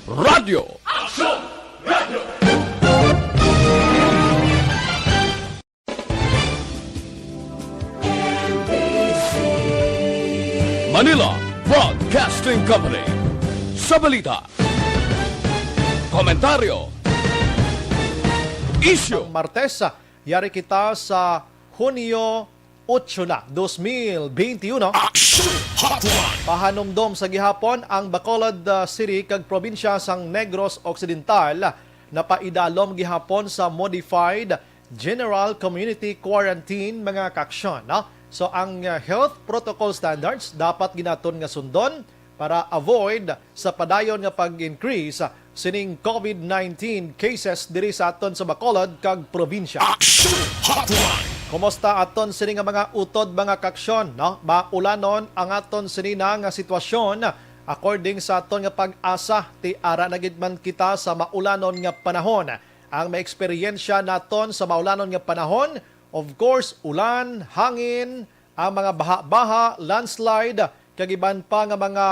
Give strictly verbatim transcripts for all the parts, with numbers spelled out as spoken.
Radyo. Manila Broadcasting Company. Sa balita, komentaryo, isyu. Martes, ah, yari kita sa Hunyo otso na, dos mil beinti uno. Action Hotline. Pahanumdom sa gihapon ang Bacolod, ah, City kag probinsya sang Negros Occidental napaidalom gihapon sa modified general community quarantine, mga kaaksyon, no? So, ang, ah, health protocol standards dapat ginaton nga sundon para avoid sa padayon nga pag-increase sining covid nineteen cases diri sa aton sa Bacolod kag probinsya. Action Hotline. Kumusta aton sini nga mga utod, mga kaaksyon, no? Maulanon ang aton sini na nga sitwasyon. According sa aton nga pag-asa, ti ara na gid man kita sa maulanon nga panahon. Ang maeksperiensya naton sa maulanon nga panahon, of course, ulan, hangin, ang mga baha-baha, landslide, kag iban pa nga mga,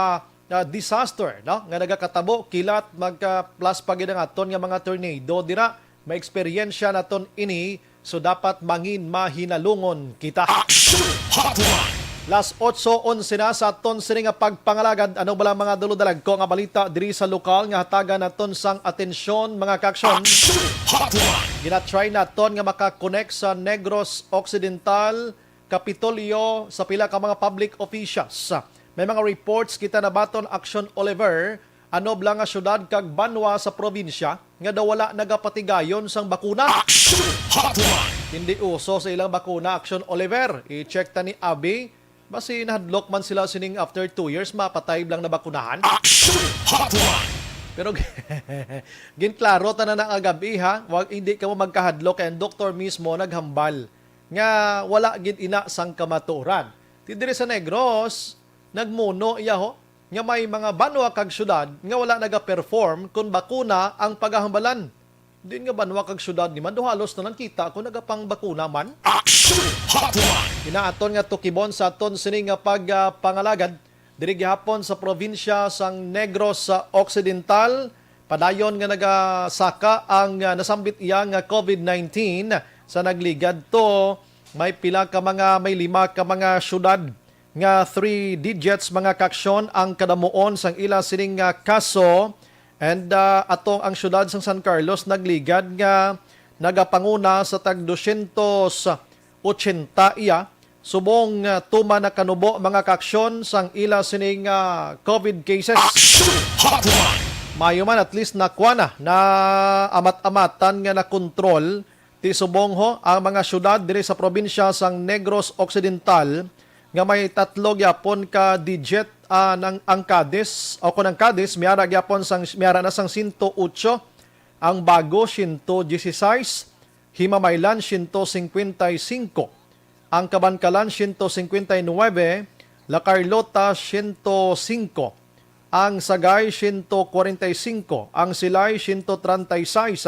ah, disaster, no, nga nagakatabo, kilat, magka-plus pa gid ang aton nga mga tornado dira. Maeksperiensya naton ini, so dapat mangin mahinalungon kita. Action Hotline. Las otso onse na sa aton sini nga pagpangalagad. Ano bala ang mga dulodalagko nga balita diri sa lokal nga hatagan naton sang atensyon, mga kaaksyon? Action Hotline. Ginatry naton nga makakonect sa Negros Occidental, Kapitolyo, sa pila ka mga public officials. May mga reports kita nabaton, Action Oliver, ano bala nga syudad kag banwa sa probinsya nga daw wala nagapatigayon sang bakuna. Action Hotline. Hindi uso sa ilang bakuna, Action Oliver. I-check ta ni Abby. Basi nahadlok man sila sining after two years, mapatay lang nabakunahan. Action Hotline. Pero ginklaro tanan na nga gabi, ha. Wag, hindi ka mo magkahadlok kay ang doktor mismo naghambal nga wala gid ina sang kamatuoran. Ti diri sa Negros, nagmuno iya, ho, nga may mga banwa kag syudad nga wala naga-perform kon bakuna ang pagahambalan. Din nga banwa kag syudad ni man, do halos na lang kita kon nagapangbakuna man. Action Hotline. Inaaton nga tukibon sa aton sini nga pag, ah, pangalagad diri gihapon sa probinsya sang Negros sa Occidental. Padayon nga nagasaka ang, ah, nasambit iya nga covid nineteen. Sa nagligad to, may pila ka mga, may lima ka mga syudad nga three digits, mga kaaksyon, ang kadamuon sang ila sining, ah, kaso. And, ah, ato ang syudad sang San Carlos nagligad nga nagapanguna sa tag dosyentos ochenta iya, subong, ah, tuman na kanubo, mga kaaksyon, sang ila sining, ah, covid cases. Action Hotline. Mayo man, at least nakuha na, na amat-amatan nga nakontrol ti subong, ho, ang mga syudad diri sa probinsya sang Negros Occidental, nga may tatlo gyapon ka digit, ah, nang, ang Cadiz, o kon ang Cadiz, miara gyapon sang, miara na sang sento otso, ang Bago, sento dieciséis, Himamaylan, sento singkwenta y singko, ang Kabankalan, sento singkwenta y nuebe, La Carlota, sento singko, ang Sagay, sento kwarenta y singko, ang Silay, sento treinta y seis,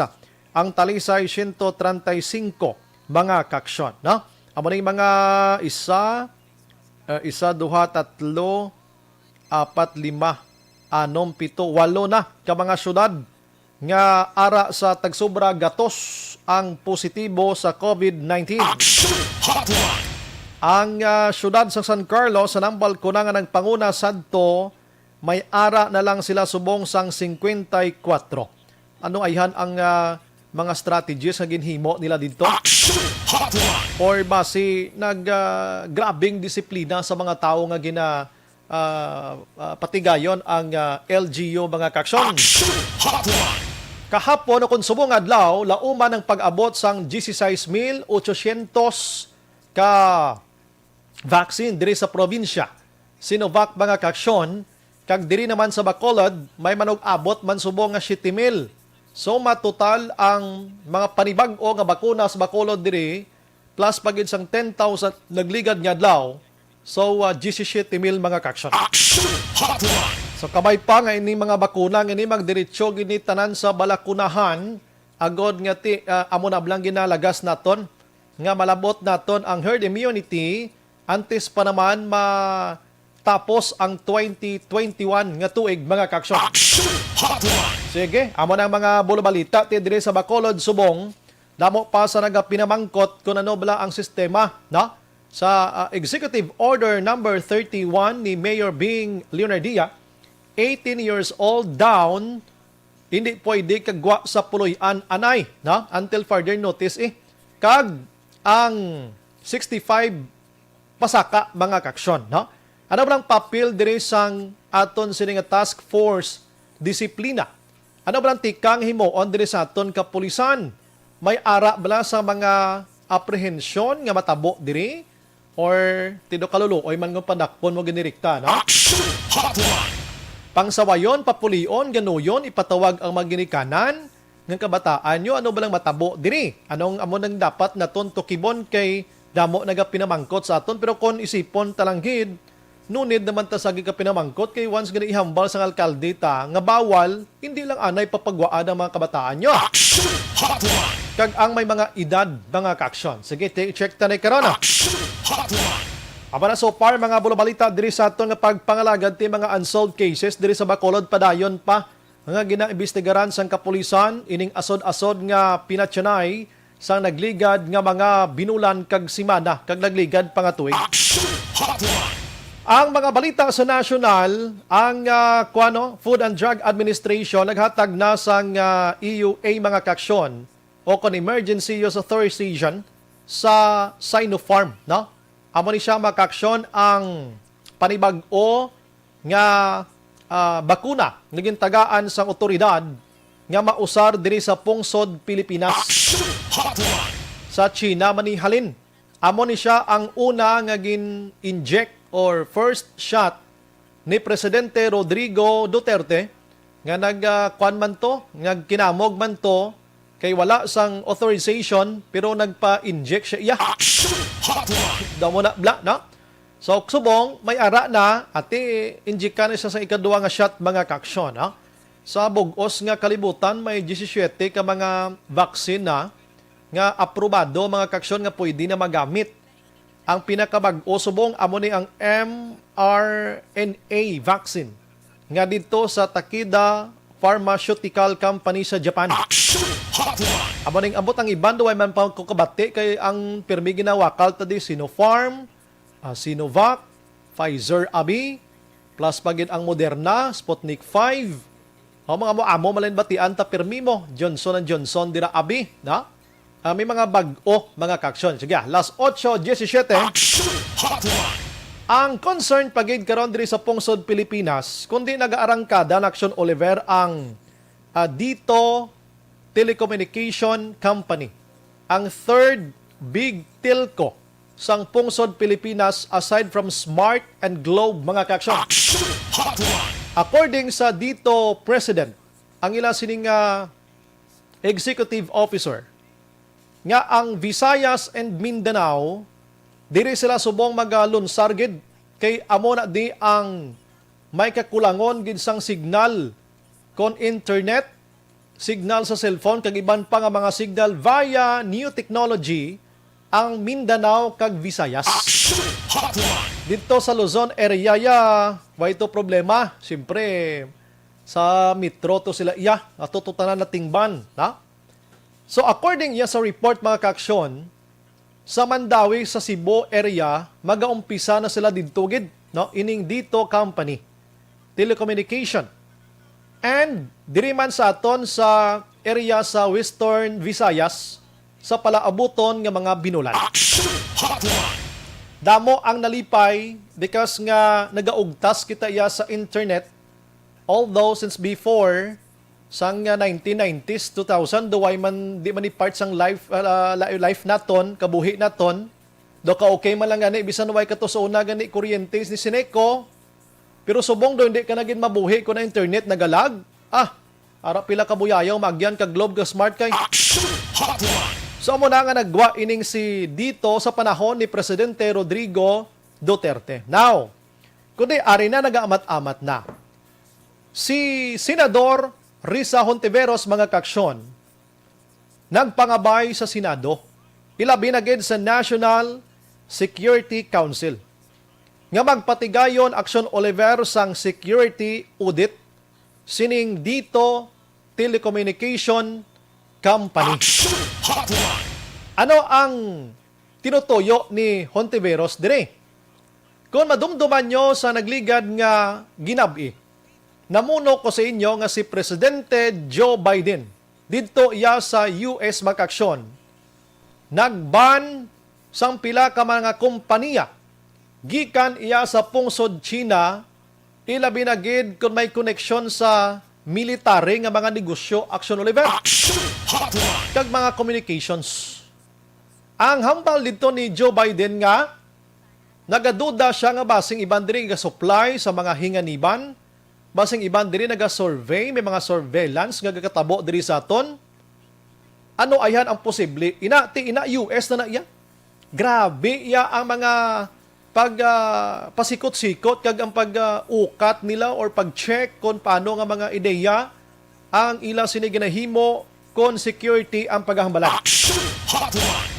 ang Talisay, sento treinta y singko, mga kaaksyon, no? Amo ning mga isa, eh, isa, duha, tatlo, apat, lima, anom, pito, walo na ka mga syudad nga ara sa tagsobra gatos ang positibo sa covid nineteen. Action Hotline. Ang, ah, syudad sa San Carlos, sa nambal ko na nga nagpanguna sadto, may ara na lang sila subong sang singkwenta y kuwatro. Ano ayhan ang, ah, mga strategies nga ginhimo nila didto? Action Hotline. Or basi nag, ah, grabing disiplina sa mga tawo nga gina-, ah, ah, patigayon ang, ah, L G U, mga kaaksyon. Action Hotline. Kahapon o kon subong adlaw, lauman ang pag-abot sang dieciséis mil ochocientos ka vaccine diri sa probinsya. Sinovac, mga kaaksyon, kag diri naman sa Bacolod, may manug-abot man subong nga siyete mil. So, matotal ang mga panibag-o nga bakuna sa Bacolod diri, plus pa gid sang ten thousand nagligad nga adlaw. So, ah, diyesisiete mil, mga kaaksyon. Action Hotline. So, kabay pa nga ini mga bakuna nga ini magdiretso gid ni tanan sa balakunahan, agod nga ti-, ah, amo na bala ang ginalagas naton nga malab-ot naton ang herd immunity antes pa naman ma-, tapos ang twenty twenty-one nga tuig, mga kaaksyon. Action Hotline! Sige, amo na ang mga bulobalita ti diri sa Bacolod, subong damo pa sa nagapinamangkot kung ano bala ang sistema, no? Sa, ah, Executive Order number thirty-one ni Mayor Bing Leonardia, eighteen years old down, hindi pwede kagwa sa puloy-an anay, no? Until further notice, eh. Kag ang sixty-five pasaka, mga kaaksyon, no? Ano ba ang papel diri sang aton sini nga task force disiplina? Ano ba ang tikang himuon diri sa aton kapulisan? May ara bala sa mga aprehensyon nga matabo diri? Or tido kaluluoy man nga padakpon mo ginirikta, no? Action Hotline! Pangsawayon, papulion, ganuyon, ipatawag ang mga ginikanan nga kabataan nyo, ano ba lang matabo diri? Anong amo nang dapat naton tukibon kay damo nagapinamangkot sa aton? Pero kung isipon talanggid, nunid naman ta sa gikapinamangkot kay once gani ihambal sang alkalde ta nga bawal, hindi lang anay papagwaan ang mga kabataan nyo. Action Hotline! Kag ang may mga edad, mga kaaksyon. Sige, ti-, check ta na karon, ah. Action Hotline! Aba na, so far, mga bulobalita diri sa aton nga pagpangalagad ti mga unsolved cases diri sa Bacolod, padayon pa nga ginaimbestigaran sang kapulisan ining asod-asod nga pinatyanay sang nagligad nga mga binulan kag simana kag nagligad pa nga tuig. Action Hotline! Ang mga balita sa nasyonal, ang, ah, kuwano, Food and Drug Administration naghatag na sang, ah, E U A, mga kaaksyon, o kon Emergency Use Authorization sa Sinopharm, no? Amo ni siya, mga kaaksyon, ang panibag-o nga, ah, bakuna nga gintagaan sang otoridad nga mausar diri sa pungsod Pilipinas. Action Hotline! Sa China man ni halin. Amo ni siya ang una nga gin-inject or first shot ni Presidente Rodrigo Duterte nga nag, ah, kwan man to, nagkinamog man to, kay wala sang authorization, pero nagpa-inject siya iya. Action Hotline! Daw mo na, bla, no? So, subong, may ara na, ati, injika na siya sa ikaduha nga shot, mga kaaksyon, no? Sa bug-os nga kalibutan, may diyesisiete ka mga vaccine na nga aprobado, mga kaaksyon, nga pwede na magamit. Ang pinakabag-o subong amo ni ang M R N A vaccine nga didto sa Takeda Pharmaceutical Company sa Japan. Action Hotline! Amo ning ambot ang iban, duway man pa ko kabati kay ang pirmi ginawakal ta di Sinopharm, ah, Sinovac, Pfizer abi, plus pa gid ang Moderna, Sputnik five. O, mga mo, amo malin batian ta pirmi mo, Johnson and Johnson dira abi, na? Ah, may mga bag-o, mga kaaksyon. Sige, ah, las otso diecisiete. Action Hotline! Ang concern pa gid karon diri sa pungsod Pilipinas, kundi nagaarangkada na, Action Oliver, ang, ah, DITO Telecommunication Company, ang third big telco sang pungsod Pilipinas aside from Smart and Globe, mga kaaksyon. Action Hotline! According sa DITO President, ang ila sining, ah, executive officer, nga ang Visayas and Mindanao, diri sila subong magalunsar gid, kay amo na di ang may kakulangon gid sang signal, kon internet, signal sa cellphone, kag iban pa nga mga signal via new technology ang Mindanao kag Visayas. Action Hotline! Didto sa Luzon area, ya, way to problema. Siyempre, sa metro to sila iya, ato to tanan natingban, na? So, according iya sa report, mga kaaksyon, sa Mandaue, sa Cebu area, magaumpisa na sila didto gid, no? Ining DITO Company, Telecommunication. And diri man sa aton sa area sa Western Visayas, sa palaabuton nga mga binulan. Action Hotline! Damo ang nalipay because nga nagaugtas kita iya sa internet. Although since before, sang, ah, nineteen nineties, two thousand, do way man, di man ni part sang life, ah, li-, life naton, kabuhi naton. Do ka okay man lang gani, bisan way kato sa una gani kuryente ni Sineco. Pero subong do, hindi ka na gid mabuhi kung ang internet nagalag. Ah, ara pila ka buyayaw maagyan ka Globe ka Smart kay. Action Hotline! So, amo na nga naggwa ining si DITO sa panahon ni Presidente Rodrigo Duterte. Now, kundi ari na, nagaamat-amat na. Si Senador Risa Hontiveros, mga kaaksyon, nagpangabay sa Senado, ilabi na gid sa National Security Council. nga magpatigayon, Action Oliver, sang security audit sining DITO Telecommunication Company. Ano ang tinutuyo ni Hontiveros diri? Kon madumduman nyo sa nagligad nga ginab-i, namuno ko sa inyo nga si Presidente Joe Biden, didto iya sa U S, mga kaaksyon, nag-ban sang pila ka mga kompaniya gikan iya sa pungsod China, ilabi na gid kon may koneksyon sa military nga mga negosyo, Action Oliver, Action Hotline. Kag mga communications. Ang hambal didto ni Joe Biden nga nagaduda sia nga basing iban diri nagasupply sa mga hinganiban, basing iban diri nagasurvey, may mga surveillance nga gakatabo diri sa aton. Ano ayhan ang posible? Ina, ti, ina, U S na na iya. Grabe iya ang mga pag, ah, pasikot-sikot kag ang pag, ah, ukat nila or pag-check kon paano nga mga ideya ang ila sini ginahimo kon security ang pagahambala. Action Hotline.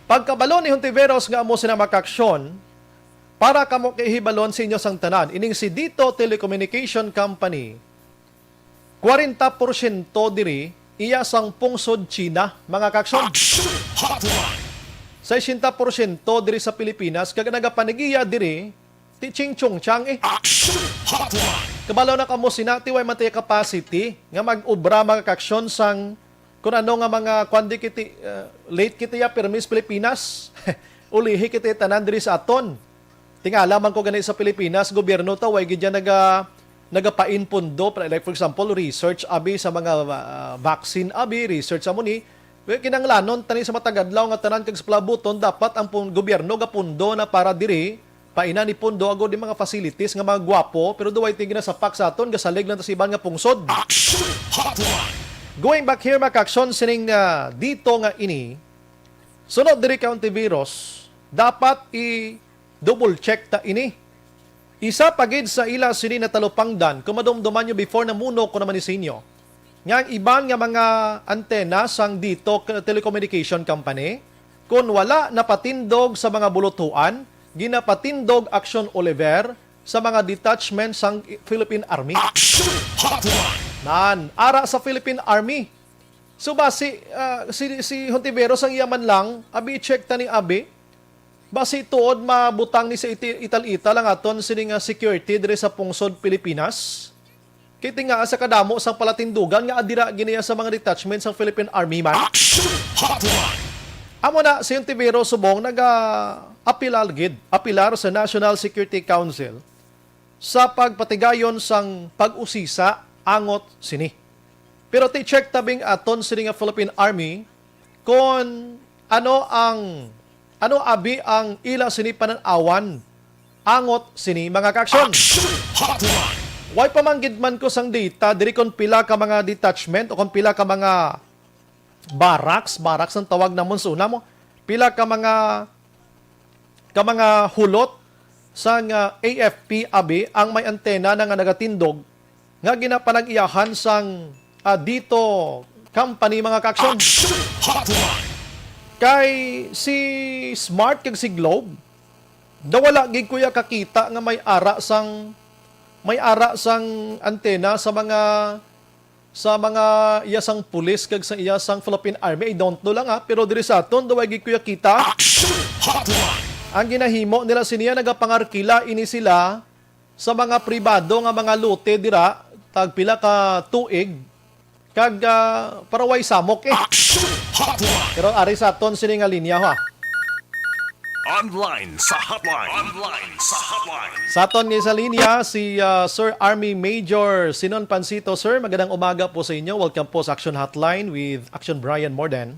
Pagkabalo ni Hontiveros nga amo sina makaaksyon, para kamo kay hibalon sa inyo sang tanan, ining si DITO Telecommunication Company, kwarenta porsyento diri iya sang pungsod China, mga kaaksyon. Action Hotline. Sesenta porsyento diri sa Pilipinas, kag nagapanigiya diri ti Ching Chong Chang, eh. Action Hotline. Kabalo na kamo sina ti way man tayo capacity nga mag-obra, mga kaaksyon, sang kun ano nga mga kwan di kiti, uh, late kiti ya, pirmi sa Pilipinas. Ulihi kiti tanan diri sa aton. Tingala man ko gani sa Pilipinas, gobyerno ta, way gid yan naga, nagapain pundo, pa-, like for example, research abi sa mga, ah, vaccine abi, research amo ni. Well, kinahanglanon tani sa matag adlaw nga tanan kag sa palabuton, dapat ang pun-, gobyerno gapundo na para diri, paina ni pundo agod di mga facilities nga mga gwapo, pero duway ti ginasapak sa aton, gasalig lang ta sa iban nga pungsod. Action Hotline. Going back here, mga kaaksyon, sining, ah, DITO nga ini, sunod diri ka Hontiveros, dapat i-double check ta ini. Isa pa gid sa ila sini natalupangdan, kung madumduman nyo before, namuno ko naman ni sa inyo, nga ang iban nga mga antena sang DITO Telecommunication Company, kun wala napatindog sa mga bulutuan, ginapatindog, Action Oliver, sa mga detachment sang Philippine Army. Action Hotline. Nan, ara sa Philippine Army. So basi, ah, si, si Hontiveros ang iya man lang, abi, i-check ta ni abi. Basi tuod mabutang ni sa iti-, ital-ital ang aton sini nga security diri sa pungsod Pilipinas. Kay tinga sa kadamo sang palatindugan nga adira gini sa mga detachment sang Philippine Army man. Action Hotline. Amo na, si Hontiveros subong naga-apilar gid, apilar sa National Security Council sa pagpatigayon sang pag-usisa angot sini. Pero ti check tabing aton sini nga Philippine Army kon ano ang, ano abi ang ila sini panan-awan angot sini, mga kaaksyon. Action Hotline. Way pamanggid man ko sang data diri kon pila ka mga detachment o kon pila ka mga barracks, barracks ang tawag namon sa una mo, pila ka mga, ka mga hulot sang, ah, A F P abi ang may antena na nga nagatindog nga ginapanag-iyahan sang, ah, DITO Company, mga kaaksyon. Action Hotline. Kay si Smart kag si Globe, daw wala gid ko ya kakita nga may ara sang, may ara sang antena sa mga, sa mga iya sang pulis kag sa iya sang Philippine Army. I don't know lang, ha, pero diri sa aton, daw wala gid ko ya kita. Action Hotline. Ang ginahimo nila siniya, nagapangarkila ini sila sa mga pribado nga mga lote dira, tag pila ka tuig, kag, ah, para way samok, eh. Action Hotline. Pero ari sa aton sini nga linya, ha. Online sa hotline. Online sa hotline. Sa aton nga sa linya, si, ah, Sir Army Major Sinon Pansito. Sir, magandang umaga po sa inyo. Welcome po sa Action Hotline with Action Brian Morden.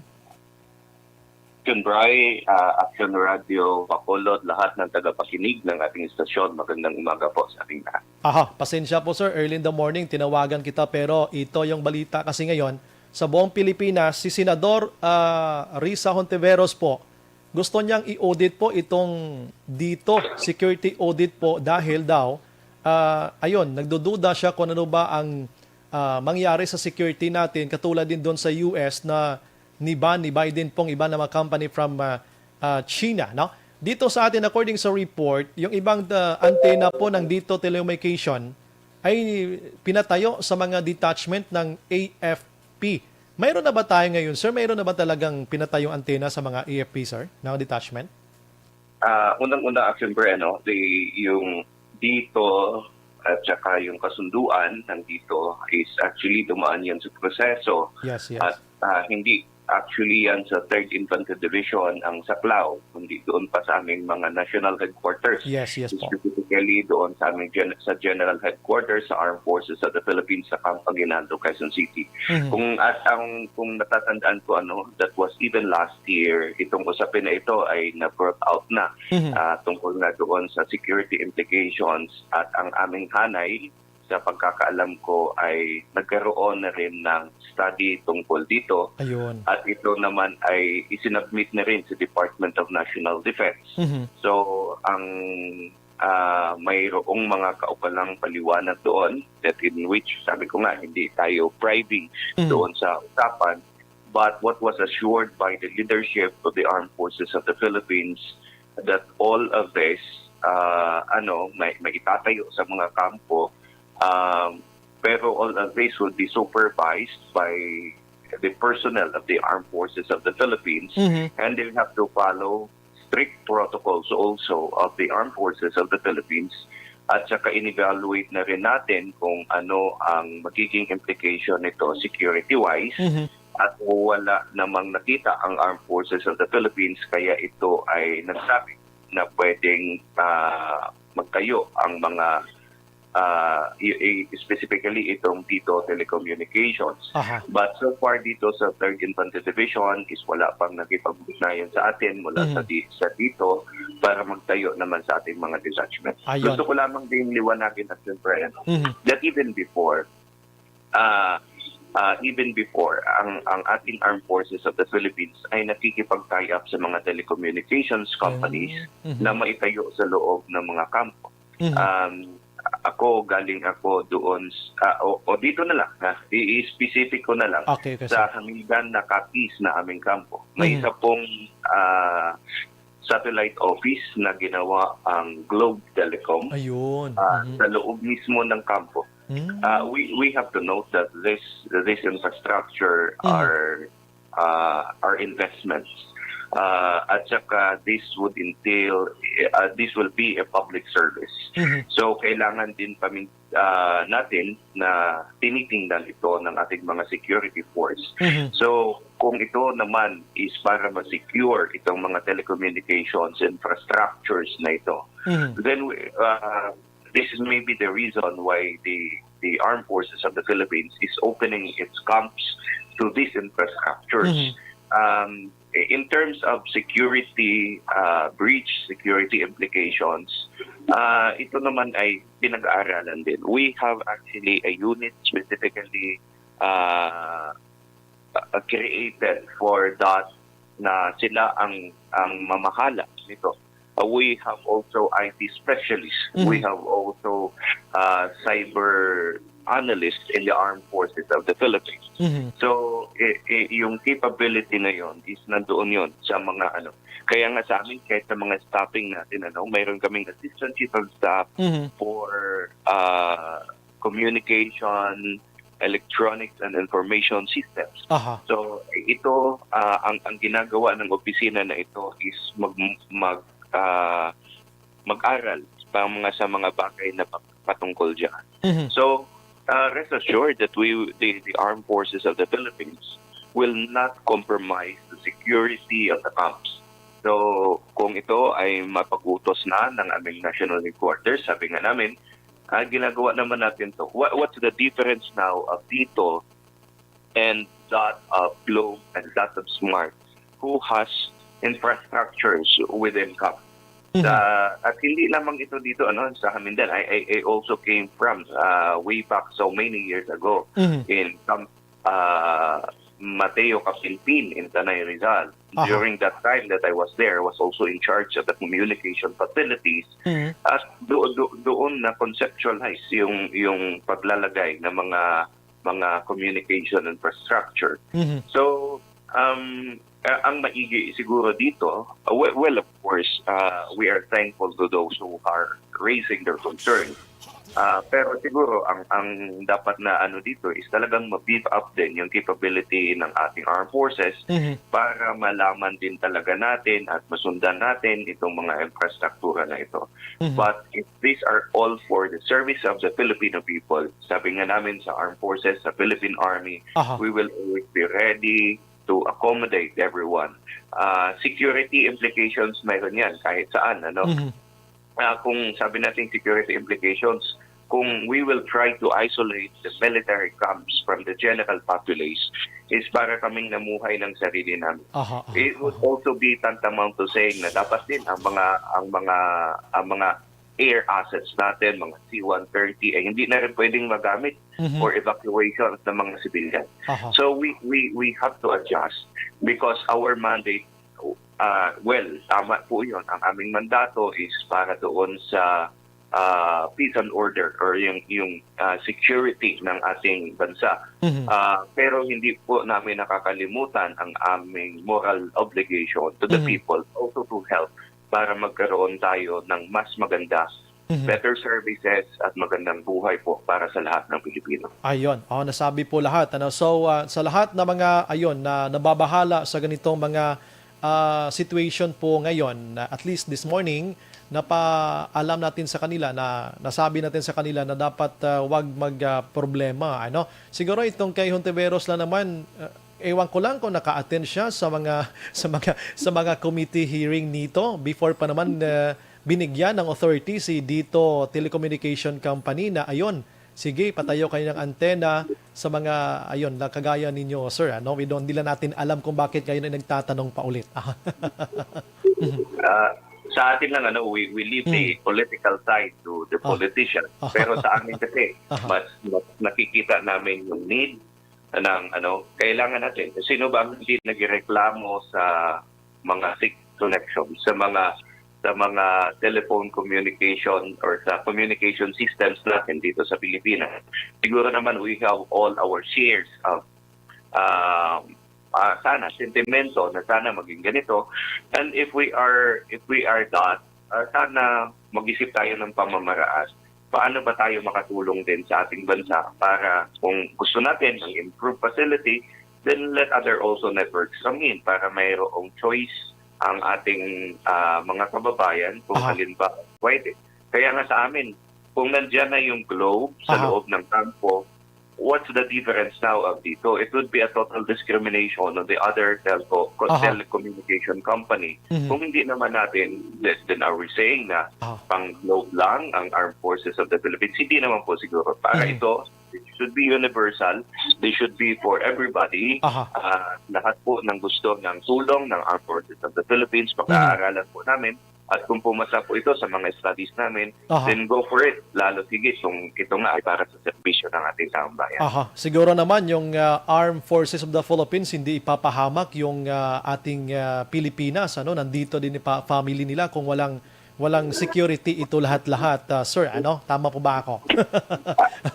Action Bri, ah, Action Radio Bacolod, lahat ng tagapakinig ng ating istasyon, magandang umaga po sa ating lahat. Aha, pasensya po, sir, early in the morning tinawagan kita, pero ito yung balita kasi ngayon, sa buong Pilipinas, si Senador, ah, Risa Hontiveros po, gusto niyang i-audit po itong DITO, security audit po, dahil daw, ah, ayun, nagdududa siya kung ano ba ang, ah, mangyari sa security natin, katulad din doon sa U S na ni-ban ni Biden pong iba na mga company from, ah, ah, China, no? Dito sa atin, according sa report, yung ibang, uh, antenna po ng DITO Telecommunication ay pinatayo sa mga detachment ng A F P. Mayroon na ba tayo ngayon, sir? Mayroon na ba talagang pinatayong antenna sa mga A F P, sir, ng detachment? Ah, unang-una, siyempre, ano, the, yung DITO at saka yung kasunduan ng DITO is actually dumaan yan sa proseso. Yes, yes. At ah, hindi actually yan sa Third Infantry Division ang saklaw, kundi doon pa sa aming mga national headquarters. Yes, yes po. Specifically doon sa aming gen- sa General Headquarters sa Armed Forces of the Philippines sa Camp Aguinaldo, Quezon City. Mhm. Kung at ang kung natatandaan ko, ano, that was even last year, itong usapin na ito ay na-brought out na Mhm. ah, tungkol nga doon sa security implications at ang aming hanay sa pagkakaalam ko ay nagkaroon na rin ng study tungkol dito Ayun. at ito naman ay isinubmit na rin sa Department of National Defense. Mhm. So, ang ah, mayroong mga kaupalang paliwanag doon that in which, sabi ko nga, hindi tayo privy Mhm. doon sa usapan. But what was assured by the leadership of the Armed Forces of the Philippines that all of this, ah, ano, may, may itatayo sa mga kampo, um, pero all of this will be supervised by the personnel of the Armed Forces of the Philippines, Mhm. and they have to follow strict protocols also of the Armed Forces of the Philippines, at saka in-evaluate na rin natin kung ano ang magiging implication nito security-wise, Mhm. at wala namang nakita ang Armed Forces of the Philippines, kaya ito ay nagsabi na pwedeng ah, magtayo ang mga ah, i- i- specifically itong DITO Telecommunications. Aha. But so far dito sa Third Infantry Division is wala pang nakipag-ugnayan sa atin mula Mhm. sa di, sa DITO para magtayo naman sa ating mga detachment. Ayun. Gusto ko lamang din liwanagin at siyempre, ano, Mhm. that even before, ah, ah, even before, ang ang ating Armed Forces of the Philippines ay nakikipag-tie up sa mga telecommunications companies Mhm. na maitayo sa loob ng mga kampo. Mhm. Um, ako, galing ako doon, s- ah, o, o dito na lang, ha? I-specific ko na lang Okay, okay, sa sir. Hamidan na Capiz na aming kampo. May Mhm. isa pong ah, satellite office na ginawa ang Globe Telecom Ayun. ah, Mhm. sa loob mismo ng kampo. Mm. Ah, we we have to note that this this infrastructure Mhm. are ah, are investments. Ah, at saka this would entail, ah, this will be a public service. Mhm. So kailangan din pamin ah, natin na tinitingnan ito ng ating mga security force. Mhm. So kung ito naman is para ma-secure itong mga telecommunications infrastructures na ito, Mhm. then we, uh, this is maybe the reason why the the Armed Forces of the Philippines is opening its camps to these infrastructures. Mhm. Um, in terms of security uh, breach, security implications, uh, ito naman ay pinag-aaralan din. We have actually a unit specifically uh, uh, created for that na sila ang ang mamahala nito. Uh, we have also I T specialists. Mhm. We have also uh, cyber analysts in the armed forces of the Philippines. Mhm. So, i- i- yung capability na yon is nandoon yon sa mga ano. Kaya nga sa amin, kahit sa mga staffing natin, ano, mayroon kaming assistant chief of staff Mhm. for uh, communication, electronics and information systems. Aha. So ito ah, ang ang ginagawa ng opisina na ito is mag mag ah, mag-aral pa mga sa mga bagay na pa- patungkol diyan. Mhm. So uh, rest assured that we the, the armed forces of the Philippines will not compromise the security of the camps. So kung ito ay mapag-utos na ng aming national headquarters, sabi nga namin, ah, ginagawa naman natin to. What, what's the difference now of DITO and that of Globe and that of Smart, who has infrastructures within camp? Mhm. Sa- at hindi lamang ito dito ano sa Hamindan. I, I, I also came from uh, way back so many years ago Mhm. in Camp uh, Mateo Capilpin in Tanay, Rizal. Aha. During that time that I was there, I was also in charge of the communication facilities. Mhm. At do, do, doon na conceptualize yung yung paglalagay ng mga mga communication infrastructure. Mhm. So, um, Ah, ang maigi siguro dito, ah, we-, well, of course, ah, we are thankful to those who are raising their concern. Ah, pero siguro ang, ang dapat na ano dito is talagang ma-beef up din yung capability ng ating armed forces Mhm. para malaman din talaga natin at masundan natin itong mga infrastruktura na ito. Mhm. But if these are all for the service of the Filipino people, sabi nga namin sa armed forces, sa Philippine Army, Aha. we will always be ready to accommodate everyone. Ah, security implications, mayroon yan kahit saan, ano. Mhm. Ah, kung sabi natin security implications, kung we will try to isolate the military camps from the general populace, is para kaming namuhay ng sarili namin. Aha, aha, It would aha. also be tantamount to saying na dapat din ang mga, ang mga, ang mga air assets natin, mga C one thirty, ay hindi na rin pwedeng magamit Mhm. for evacuation ng mga civilian. Aha. So we, we, we have to adjust because our mandate, uh, well, tama po yun. Ang aming mandato is para doon sa, uh, peace and order or yung, yung, uh, security ng ating bansa. Mhm. Uh, pero hindi po namin nakakalimutan ang aming moral obligation to the Mhm. people also to help para magkaroon tayo ng mas maganda, Mhm. better services at magandang buhay po para sa lahat ng Pilipino. Ayun. Oh, nasabi po lahat, ano? So, ah, sa lahat na mga, ayun, na nababahala sa ganitong mga, ah, situation po ngayon, na at least this morning, napaalam natin sa kanila na, nasabi natin sa kanila na dapat, ah, wag mag, ah, problema, ano? Siguro itong kay Hontiveros lang naman, ah, ewan ko lang kung naka-attend siya sa mga, sa mga, sa mga committee hearing nito. Before pa naman, ah, binigyan ng authority si Dito Telecommunication Company na, ayun, sige, patayo kayo ng antena sa mga, ayun, na kagaya ninyo, sir, ano? We don't, hindi lang natin alam kung bakit kayo na nagtatanong pa ulit. Ah, sa atin lang, ano, we, we leave the Mm. political side to the Ah. politician. Ah. Pero sa amin kasi, Aha. mas, mas nakikita namin yung need ng, ano, kailangan natin. Sino ba ang hindi nagreklamo sa mga signal connection, sa mga, sa mga telephone communication or sa communication systems natin dito sa Pilipinas? Siguro naman we have all our shares of, um, ah, sana sentimento na sana maging ganito. And if we are, if we are not, ah, sana mag-isip tayo ng pamamaraan. Paano ba tayo makatulong din sa ating bansa para kung gusto natin ng improved facility, then let other also networks come in para mayroong choice ang ating, ah, mga kababayan kung Aha. halimbawa pwede. Kaya nga sa amin, kung nandiyan na yung Globe sa Aha. loob ng kampo, what's the difference now of dito? It would be a total discrimination on the other telco, co-, Aha. telecommunication company. Mhm. Kung hindi naman natin, then, then are we saying na Aha. pang Globe lang ang Armed Forces of the Philippines? Hindi naman po siguro. Para Mhm. ito, it should be universal. They should be for everybody. Aha. Ah, lahat po ng gusto ng tulong ng Armed Forces of the Philippines, Mhm. pag-aaralan po namin. At kung pumasa po ito sa mga studies namin, Aha. then go for it. Lalo higit kung ito nga ay para sa serbisyo ng ating taong bayan. Aha. Siguro naman yung, ah, Armed Forces of the Philippines hindi ipapahamak yung, ah, ating, ah, Pilipinas, ano, nandito din pa family nila kung walang, walang security ito lahat-lahat, ah, sir, ano? Tama po ba ako?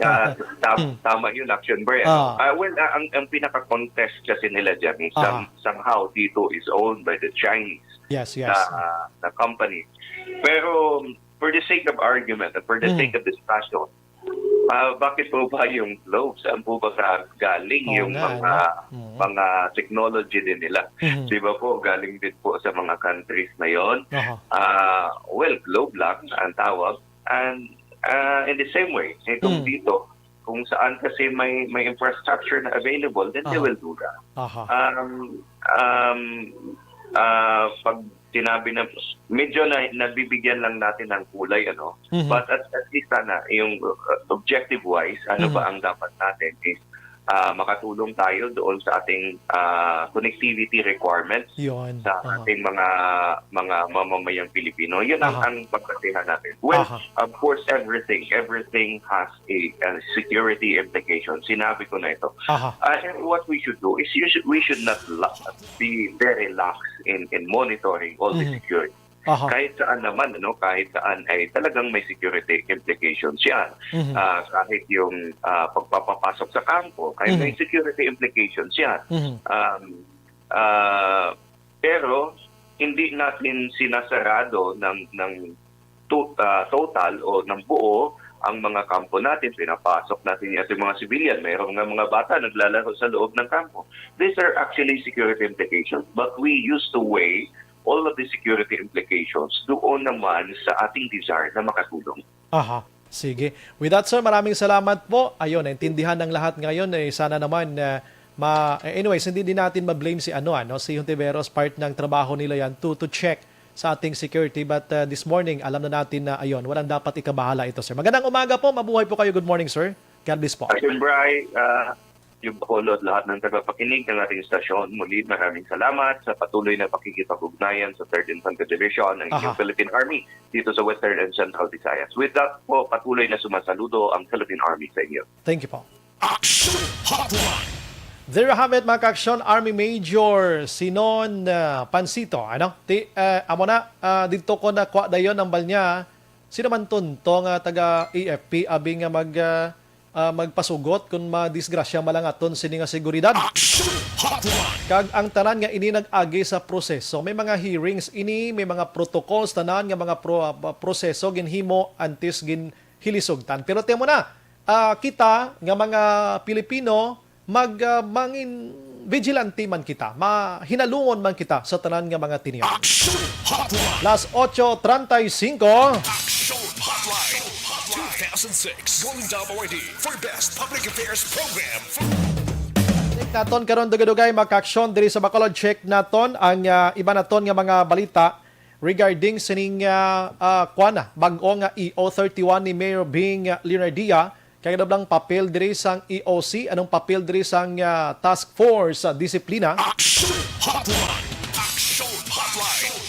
Ah, tam-, Hmm. tama yun, Action Boy, ano? Ah. Ah, well, ah, ang, ang pinaka-contest kasi nila dyan is Aha. some-, somehow dito is owned by the Chinese Yes, yes. na, na company. Pero for the sake of argument and for the Mm. sake of discussion, ah, bakit po ba yung Globe? Saan po ba ga-, galing Oo yung nga, mga, ano? Mm. mga technology din nila? Mhm. Di ba po, galing din po sa mga countries na yon? Aha. Ah, well, Globe lang ang tawag. And, ah, in the same way, itong Mm. dito, kung saan kasi may, may infrastructure na available, then they Aha. will do that. Aha. Um, um, ah, pag sinabi na, medyo na, nabibigyan lang natin ng kulay, ano? Mhm. But at, at least sana, yung, uh, objective-wise, ano Mhm. ba ang dapat natin is, ah, makatulong tayo doon sa ating, ah, connectivity requirements Yun. sa Aha. ating mga, mga mamamayang Pilipino. Yun ang, Aha. ang pagbasehan natin. Well, Aha. of course, everything, everything has a, a security implication. Sinabi ko na ito. Aha. Uh, and what we should do is you should, we should not la-, be very lax in, in monitoring all the Mhm. security. Aha. Kahit saan naman, ano, kahit saan ay talagang may security implications yan. Mhm. Ah, kahit yung, ah, pagpapapasok sa kampo, kahit may Mhm. security implications yan. Mhm. Um, Ah, pero hindi natin sinasarado ng, ng to-, ah, total o ng buo ang mga kampo natin. Pinapasok natin yung ating mga civilian. Mayroon nga mga bata naglalaro sa loob ng kampo. These are actually security implications, but we used to weigh all of the security implications doon naman sa ating desire na makatulong. Aha. Sige. With that, sir, maraming salamat po. Ayun, naintindihan ng lahat ngayon. Eh, sana naman, ah, ma-, eh, anyways, hindi din natin ma-blame si ano, ano, si Hontiveros, part ng trabaho nila yan to, to check sa ating security. But, ah, this morning, alam na natin na, ayun, walang dapat ikabahala ito, sir. Magandang umaga po. Mabuhay po kayo. Good morning, sir. God bless po. Action Bry, ah, yung Bacolod, lahat ng tagapakinig ng ating istasyon, muli maraming salamat sa patuloy na pakikipag-ugnayan sa Third Infantry Division ng Aha. Philippine Army dito sa Western and Central Visayas. With that po, patuloy na sumasaludo ang Philippine Army sa inyo. Thank you po. Action Hotline. There you have it, mga ka-Action Army Major Sinon, ah, Pansito. Ano? Ti, ah, amo na, ah, dito ko nakuha dayon ang bal niya. Sino man tunto nga taga A F P, abi nga mag, ah, ah, magpasugot kung madisgrasya malangaton sini nga seguridad. Action Hotline. Kag ang tanan nga ini nag-agi sa proseso. May mga hearings ini, may mga protocols, tanan nga mga pro-, ah, proseso ginhimo antes ginhilisugtan. Pero temo na, ah, kita nga mga Pilipino, mag, ah, mangin vigilante man kita, mahinalungon man kita sa tanan nga mga tinion. Action Hotline. Las ocho treinta y cinco. Action Hotline. Two thousand six Golden Dove Awardee for Best Public Affairs Program. Check naton karon, dugay-dugay, mga ka-Action, diri sa Bacolod. Check naton ang, ah, iba naton nga mga balita regarding sining, ah, ah, kuan na, bag-o nga E O thirty-one ni Mayor Bing Leonardia. Kay ano bang papel diri sang E O C? Anong papel diri sang, ah, Task Force sa Disiplina? Action Hotline! Action Hotline!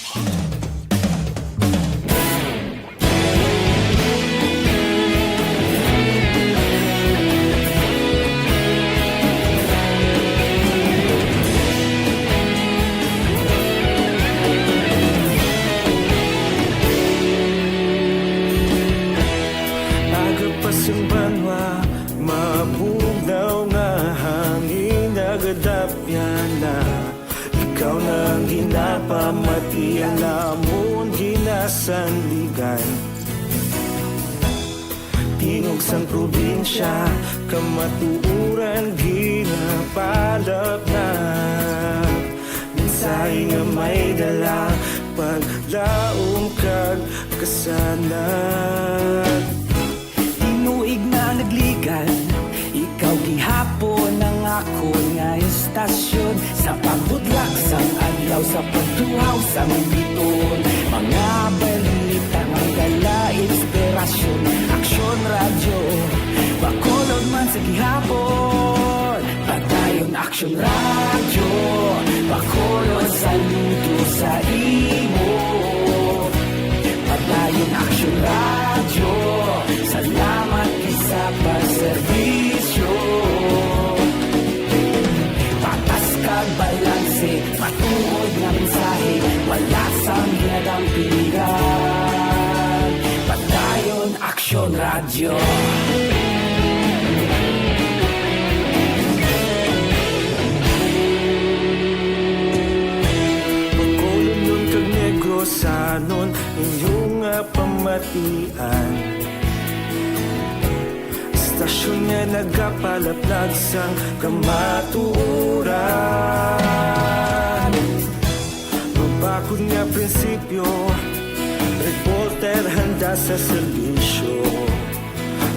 Aga pa sang banwa, mabugnaw nga hangin nagadapyan na. Ikaw na ang ginapamati, ang amon ginasandigan. Tingog sang probinsya, kamatuoran ginapalapnap. Mensahe nga may dala, paglaom kag kasanag. Tinuig na nagligad, ikaw gihapon ang akon nga istasyon. Sa pagbutlak sang adlaw, sa pagtuhaw sang bituon, mga balita nga dala inspirasyon. Aksyon Radyo, Bacolod man sa gihapon. Padayon Aksyon Radyo, Bacolod, saludo sa imo. Padayon Aksyon Radyo, salamat gid sa pagserbisyo. Patas kag balanse, matuod nga mensahe, wala sang ginadampigan. Padayon Aksyon Radyo. Bacolodnon kag Negrosanon, inyo nga pamatian. Istasyon nga nagapalaplag sang kamatuoran. Mabakod nga prinsipyo, reporter handa sa serbisyo.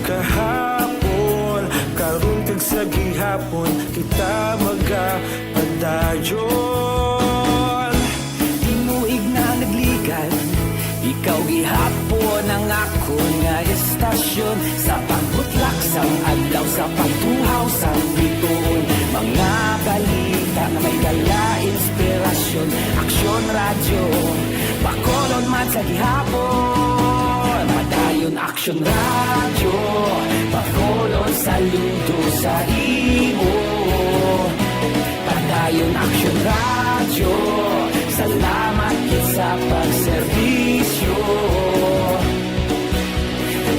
Kahapon, karon kag sa gihapon, kita magapadayon. Tinuig na nagligad, ikaw gihapon ang akon nga istasyon. Sa pagbutlak sang adlaw, sa pagtuhaw sang bituon, mga balita nga may dala inspirasyon. Aksyon Radyo, Bacolod man sa gihapon. Padayon Aksyon Radyo, Bacolod, saludo sa imo. Padayon Aksyon Radyo, salamat gid sa pagserbisyo.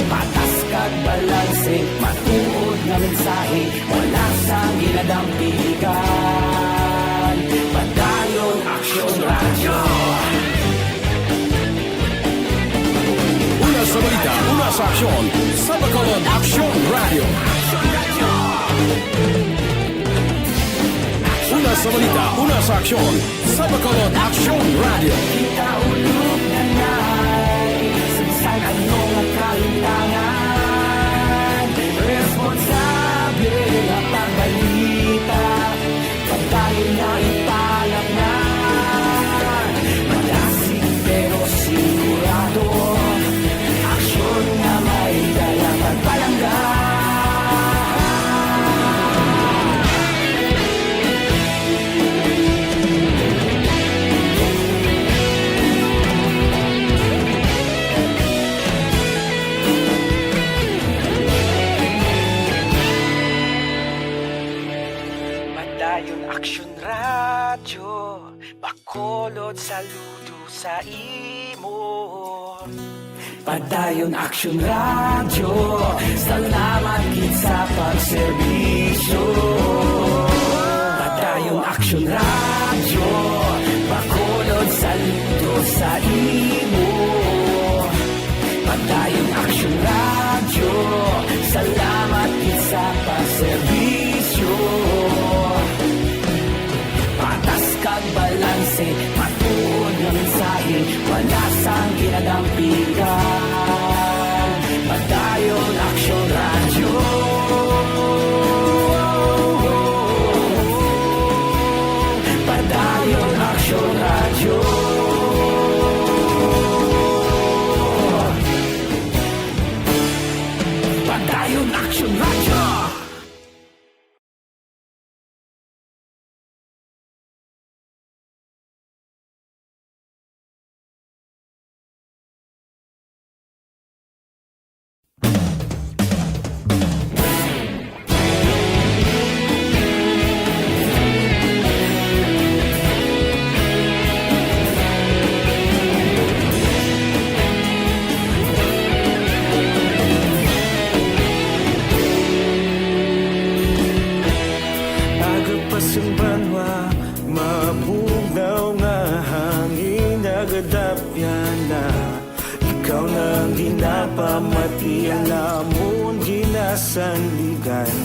Patas kag balanse, matuod nga mensahe, wala sang ginadampigan. Sa aksyon, sa Bacolod Aksyon Radio. Una sa balita, una sa aksyon, sa Bacolod Aksyon Radio. Kita ulog na nai, sa bisan ano nga kahintangan, responsable nga pagbalita. Padayon nga ipalatnan, madasig pero sigurado, aksyon nga may dala pagpalangga. Padayon Aksyon Radyo, Bacolod, saludo sa imo. Padayon Aksyon Radyo, salamat gid sa pagserbisyo. Padayon Aksyon Radyo, Bacolod, saludo sa imo. Padayon Aksyon Radyo, salamat gid sa pagserbisyo. Patas kag balanse, matuod nga mensahe, wala sang ginadampigan. Padayon Aksyon Radyo. Padayon Aksyon Radyo. Padayon Aksyon Radyo. Aga pa sang banwa, mabugnaw nga hangin, nagadapyan na. Ikaw na ang ginapamati, ang namon ginasandigan.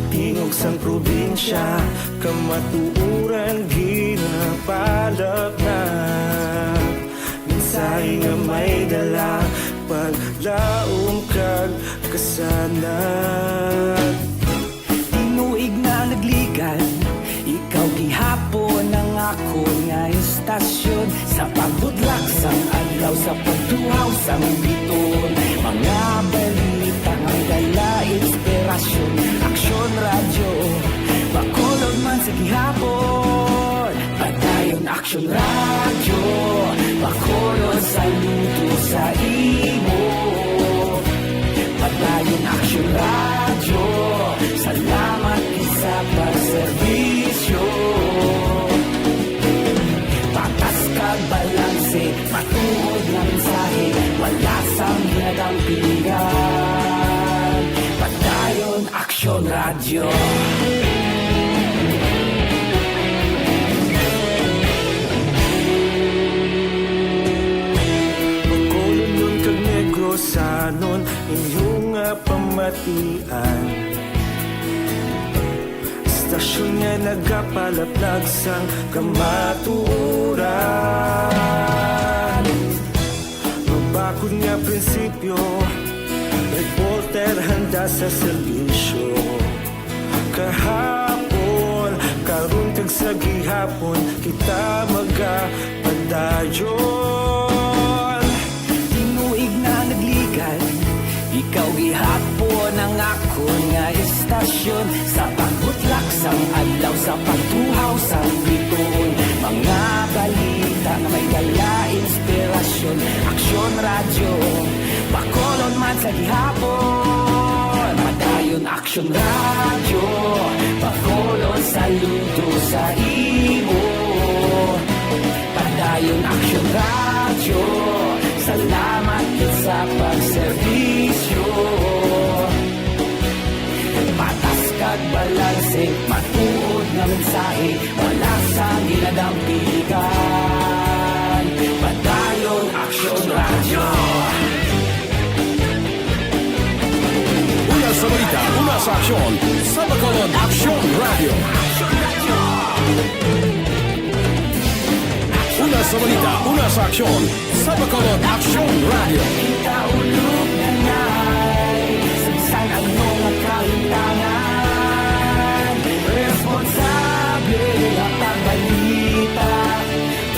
Tingog sang probinsya, kamatuoran ginapalapnag. Mensahe nga may dala, paglaom kag kasanag. Tinuig na nagligan, ikaw gihapon ang akon nga istasyon. Sa pagbudlak sang adlaw, sa pagtuhaw sang biton, mga balita nga may dala inspirasyon. Aksyon Radyo, Bacolod man sa gihapon. Padayon Aksyon Radyo, Bacolod, saludo sa imo. Padayon Aksyon Radyo, salamat gid sa pagserbisyo. Patas kag balanse, matuod nga mensahe, wala sang ginadampigan. Padayon Aksyon Radyo. Bacolodnon kag Negrosanon, inyo nga pamatian. Istasyon nga nagapalaplag sang kamatuoran. Mabakod nga prinsipyo, reporter handa sa serbisyo. Kahapon, karon kag sa gihapon, kita magapadayon. Tinuig na nagligan, ikaw gihapon ang akon nga istasyon. Sa pagbutlak sang adlaw, sa pagtuhaw sang biton, mga balita nga may dala inspirasyon. Aksyon Radyo, Bacolod man sa gihapon. Padayon Aksyon Radyo, Bacolod, saludo sa imo. Padayon Aksyon Radyo, salamat gid sa pagserbisyo. Patas kag balanse, matuod nga mensahe, wala sang ginadampigan. Padayon Aksyon Radyo. Aksyon Radio. Una sa balita, una sa aksyon, sa Bacolod Aksyon Radio. Kita ulog na ngay, sabisan ang mga kalintangan. Responsable at ang balita,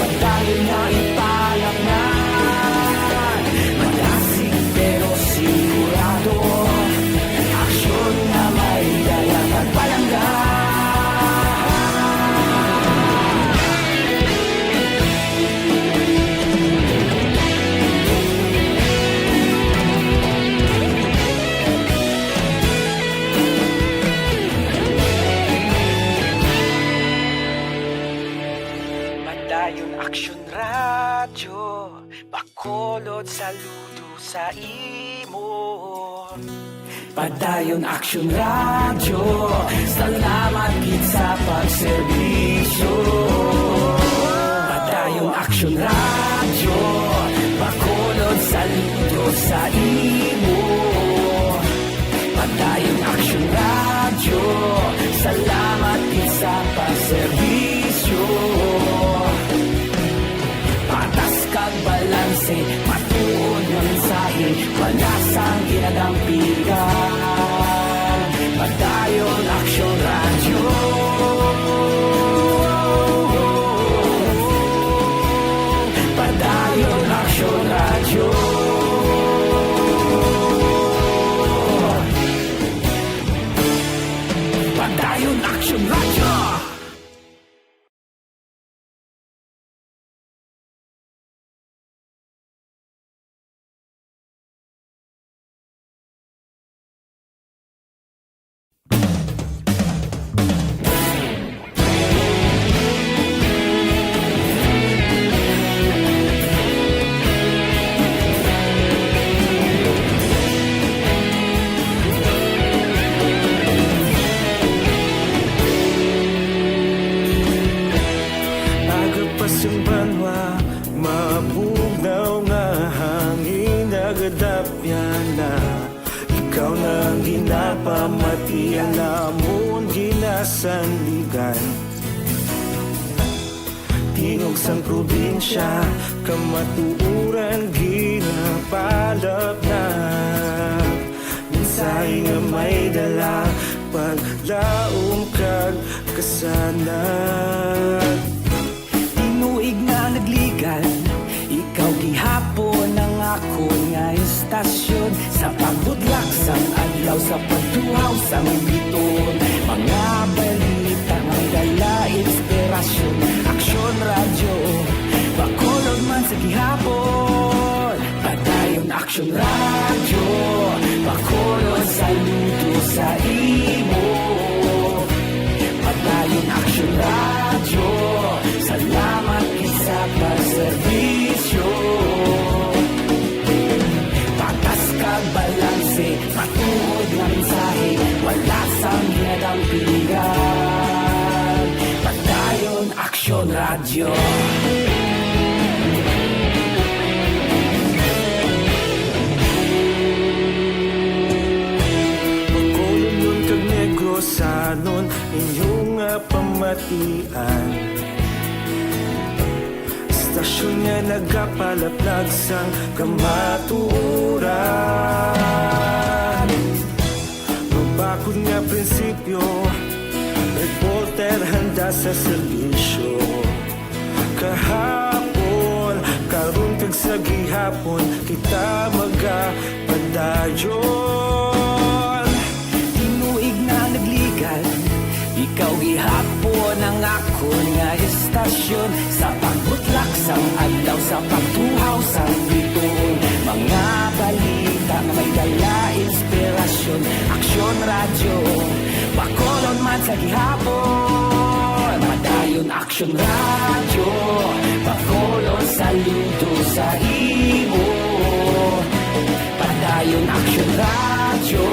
padayon na ipalaknan. Malasig pero sigurado, aksyon na may dala kag palangga. Padayon Aksyon Radyo, Bacolod, saludo sa imo. Padayon Aksyon Radyo, salamat gid sa pagserbisyo. Padayon Aksyon Radyo, Bacolod, saludo sa imo. Padayon Aksyon Radyo, salamat gid sa pagserbisyo. Patas kag balanse, matuod nga mensahe, wala sang ginadampigan. Padayon Aksyon Radyo. Padayon Aksyon Radyo. Padayon Aksyon Radyo. Aga pa sang banwa, mabugnaw nga hangin nagadapyan na. Ikaw na ang ginapamati, ang amon ginasandigan. Tingog sang probinsya, kamatuoran ginapalapnap. Mensahe nga may dala, paglaom kag kasanag. Tinuig nga nagligan, ikaw gihapon ang akon nga istasyon. Sa pagbutlak sang adlaw, sa pagtuhaw sang bituon, mga balita may dala inspirasyon. Aksyon Radyo, Bacolod man sa gihapon. Padayon Aksyon Radyo, Bacolod, saludo sa imo. Padayon Aksyon Radyo, salamat gid sa pagserbisyo. Patas kag balanse, matuod nga mensahe, wala sang ginadampigan. Padayon Aksyon Radyo. Bacolodnon kag Negrosanon, inyo nga pamatian. Istasyon nga nagapalaplag sang kamatuoran. Mabakod nga prinsipyo, reporter handa sa serbisyo. Kahapon, karon kag sa gihapon, kita magapadayon. Tinuig nga nagligan, ikaw gihapon ang akon nga istasyon. Sa pagbutlak sang adlaw, sa pagtuhaw sang bituon, mga balita nga may dala inspirasyon. Aksyon Radyo, Bacolod man sa gihapon. Padayon Aksyon Radyo, Bacolod, saludo sa imo. Padayon Aksyon Radyo,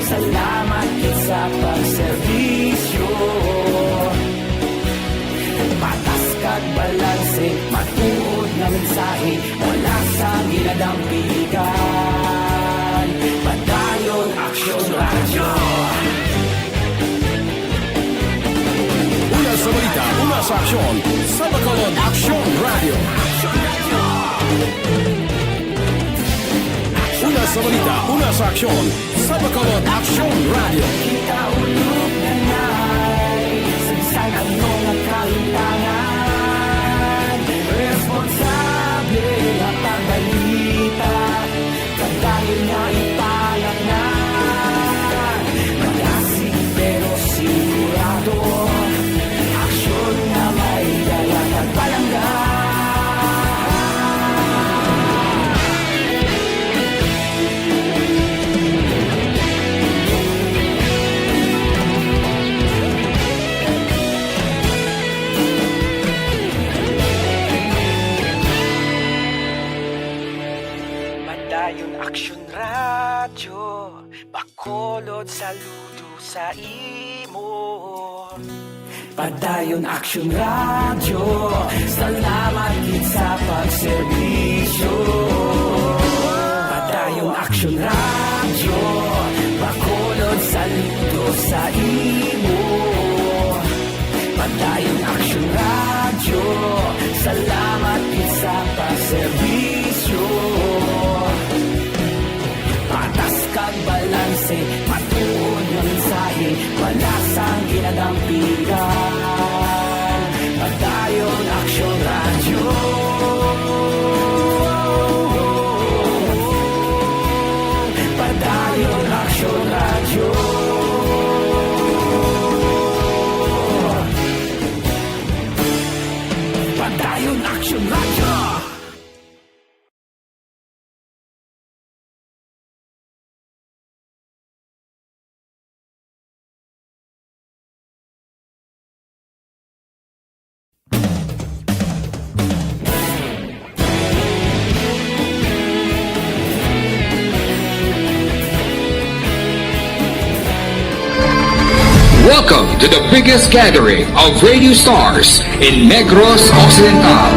salamat gid sa pagserbisyo. Patas kag balanse, matuod nga mensahe, wala sang ginadampigan. Padayon Aksyon Radyo. Aksyon sa Bacolod, Aksyon Radio. Una sa balita, una sa aksyon sa Bacolod, Aksyon Radio. Kita ulog na nai, saysay ang mga kalimtangan. Responsable, hatag balita. Padayon nga ipalangan, malasig pero sigurado, aksyon nga may dala kag palangga. Padayon Aksyon Radyo, Bacolod, saludo sa imo. Padayon Aksyon Radyo, salamat gid sa pagserbisyo. Padayon Aksyon Radyo, Bacolod, saludo sa imo. Padayon Aksyon Radyo, salamat gid sa pagserbisyo. Patas kag balanse, matuod nga mensahe, wala sang ginadampigan. Padayon Aksyon Radyo. Padayon Aksyon Radyo. Padayon Aksyon Radyo. Welcome to the biggest gathering of radio stars in Negros Occidental.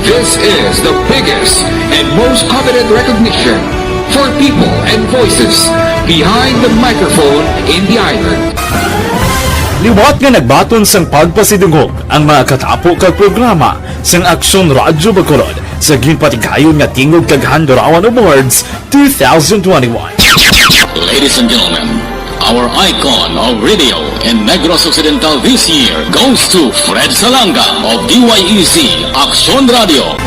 This is the biggest and most coveted recognition for people and voices behind the microphone in the island. Liwat nga nagbaton sang pagpasidungog ang mga katapo kag programa sang Aksyon Radyo Bacolod sa ginpatigayon nga Tingog kag Handurawan Awards two thousand twenty-one. Ladies and gentlemen, our icon of radio in Negros Occidental this year goes to Fred Salanga of D Y E C Aksyon Radio.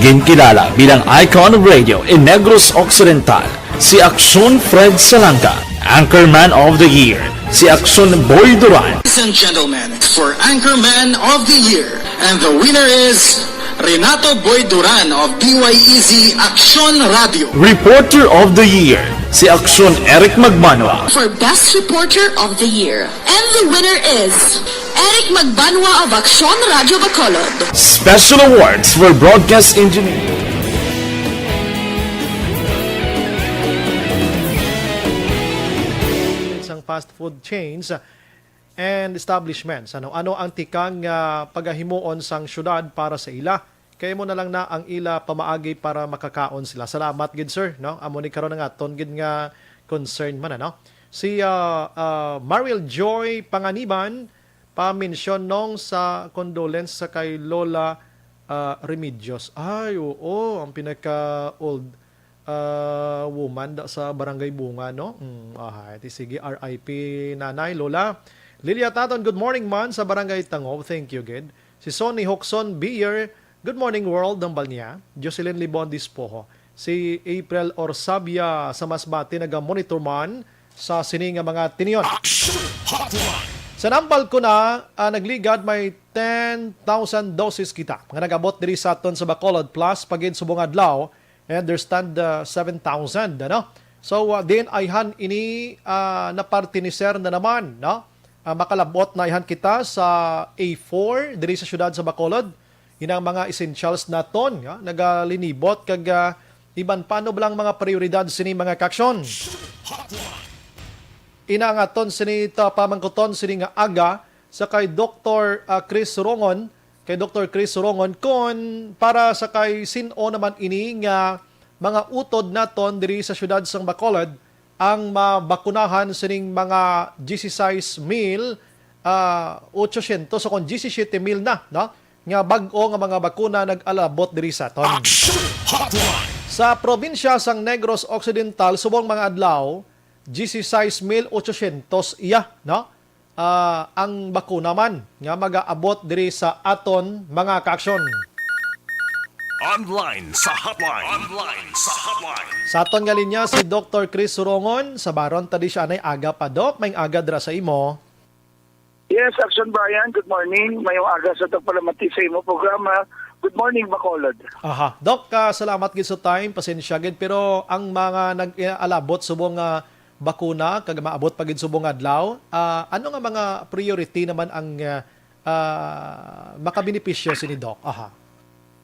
Ginkilala bilang icon of radio in Negros Occidental si Aksyon Fred Salanga, Anchorman of the Year si Aksyon Boy Duran. Ladies and gentlemen, for Anchorman of the Year, and the winner is Renato Boy Duran of D Y E Z Aksyon Radio. Reporter of the Year si Aksyon Eric Magbanwa. For Best Reporter of the Year, and the winner is Eric Magbanwa of Aksyon Radio Bacolod. Special Awards for Broadcast Engineer. Sang fast food chains and establishments, ano, ano ang tikang, ah, pagahimuon sang syudad para sa ila? Kay amo na lang na ang ila pamaagi para makakaon sila. Salamat gid, sir, no? Amo ni karon ang aton gid nga concern man, ano? Si, ah, ah, Mariel Joy Panganiban, pamensyon nong sa condolence sa kay Lola, ah, Remedios. Ay, oo, ang pinaka-old, ah, woman da sa Barangay Bunga, no? Mm, ahay, ti sige, R I P Nanay, Lola. Lilia Taton, good morning man sa Barangay Tangob. Thank you, gid. Si Sonny Hoxon Beer, good morning, world, ng Balnya. Jocelyn Libon Dispoho. Si April Orsabia sa Masbate, naga-monitor man sa sini nga mga tinion. Action Hotline. Sa nambal ko na, ah, nagligad may ten thousand doses kita nga nagabot diri sa aton sa Bacolod Plus pagin subong adlaw. I understand, uh, seven thousand, ano? So, uh, din ayhan ini, uh, napartiniser na naman, no? Uh, makalabot na ayhan kita sa A four diri sa siyudad sa Bacolod. Inang mga essentials naton, no? Nagalinibot kag, uh, iban pa, ano ba lang mga prioridad sini, mga kaaksyon? Ina nga aton sini ta pamangkuton sini nga aga sa kay Doktor, ah, Chris Rongon, kay Doktor Chris Rongon, kon para sa kay sin-o naman ini nga mga utod naton diri sa siyudad sang Bacolod ang mabakunahan sining mga dieciséis mil ah, otsosyentos o kon diyesisiyete mil na, no, nga bag-o nga mga bakuna nag-alabot diri sa aton. Action Hotline! Sa probinsya sang Negros Occidental, subong mga adlaw, dieciséis mil ochocientos iya, no? Ah, ang bakuna man nga magaabot diri sa aton mga kaaksyon. Online sa hotline. Online sa hotline. Sa aton nga linya si Doktor Chris Surongon. Sa baron ta di siya anay aga pa, Doc. May aga dira sa imo. Yes, Action Brian, good morning. Mayong aga sa tagpalamati sa imo programa. Good morning, Bacolod. Aha. Doc, ah, salamat gid sa time. Pasensya gid, pero ang mga nag-alabot subong nga bakuna kag maabot pa gid subong adlaw, ah, ano nga mga priority naman ang, ah, ah, makabenepisyo sini, Doc? Aha.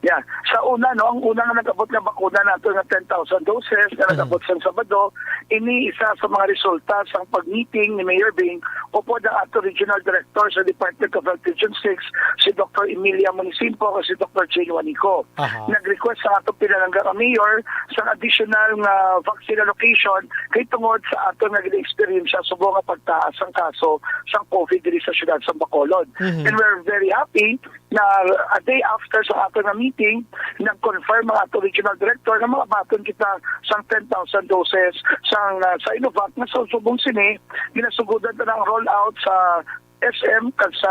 Yeah. Sa una, no, ang una nga nag-abot nga bakuna nato nga ten thousand doses nga Mhm. nag-abot sang Sabado, ini isa sa mga resulta sang pag-meeting ni Mayor Bing upod ang ato Regional Director sa Department of Health Region six, si Doctor Emilia Munisimpo, kag si Doctor Jane Juanico. Aha. Nag-request ang ato pinalangga nga mayor sang additional nga vaccine allocation kay tungod sa ato nga gina-eksperyensya subong nga pagtaas ang kaso sang COVID diri sa siyudad sa Bacolod. Mhm. And we're very happy na a day after sa ato nga meeting, nag-confirm ang ato regional director nga makabaton kita sang ten thousand doses sang, ah, Sinovac nga sa subong sini, ginasugodan ta na ang rollout sa S M kag sa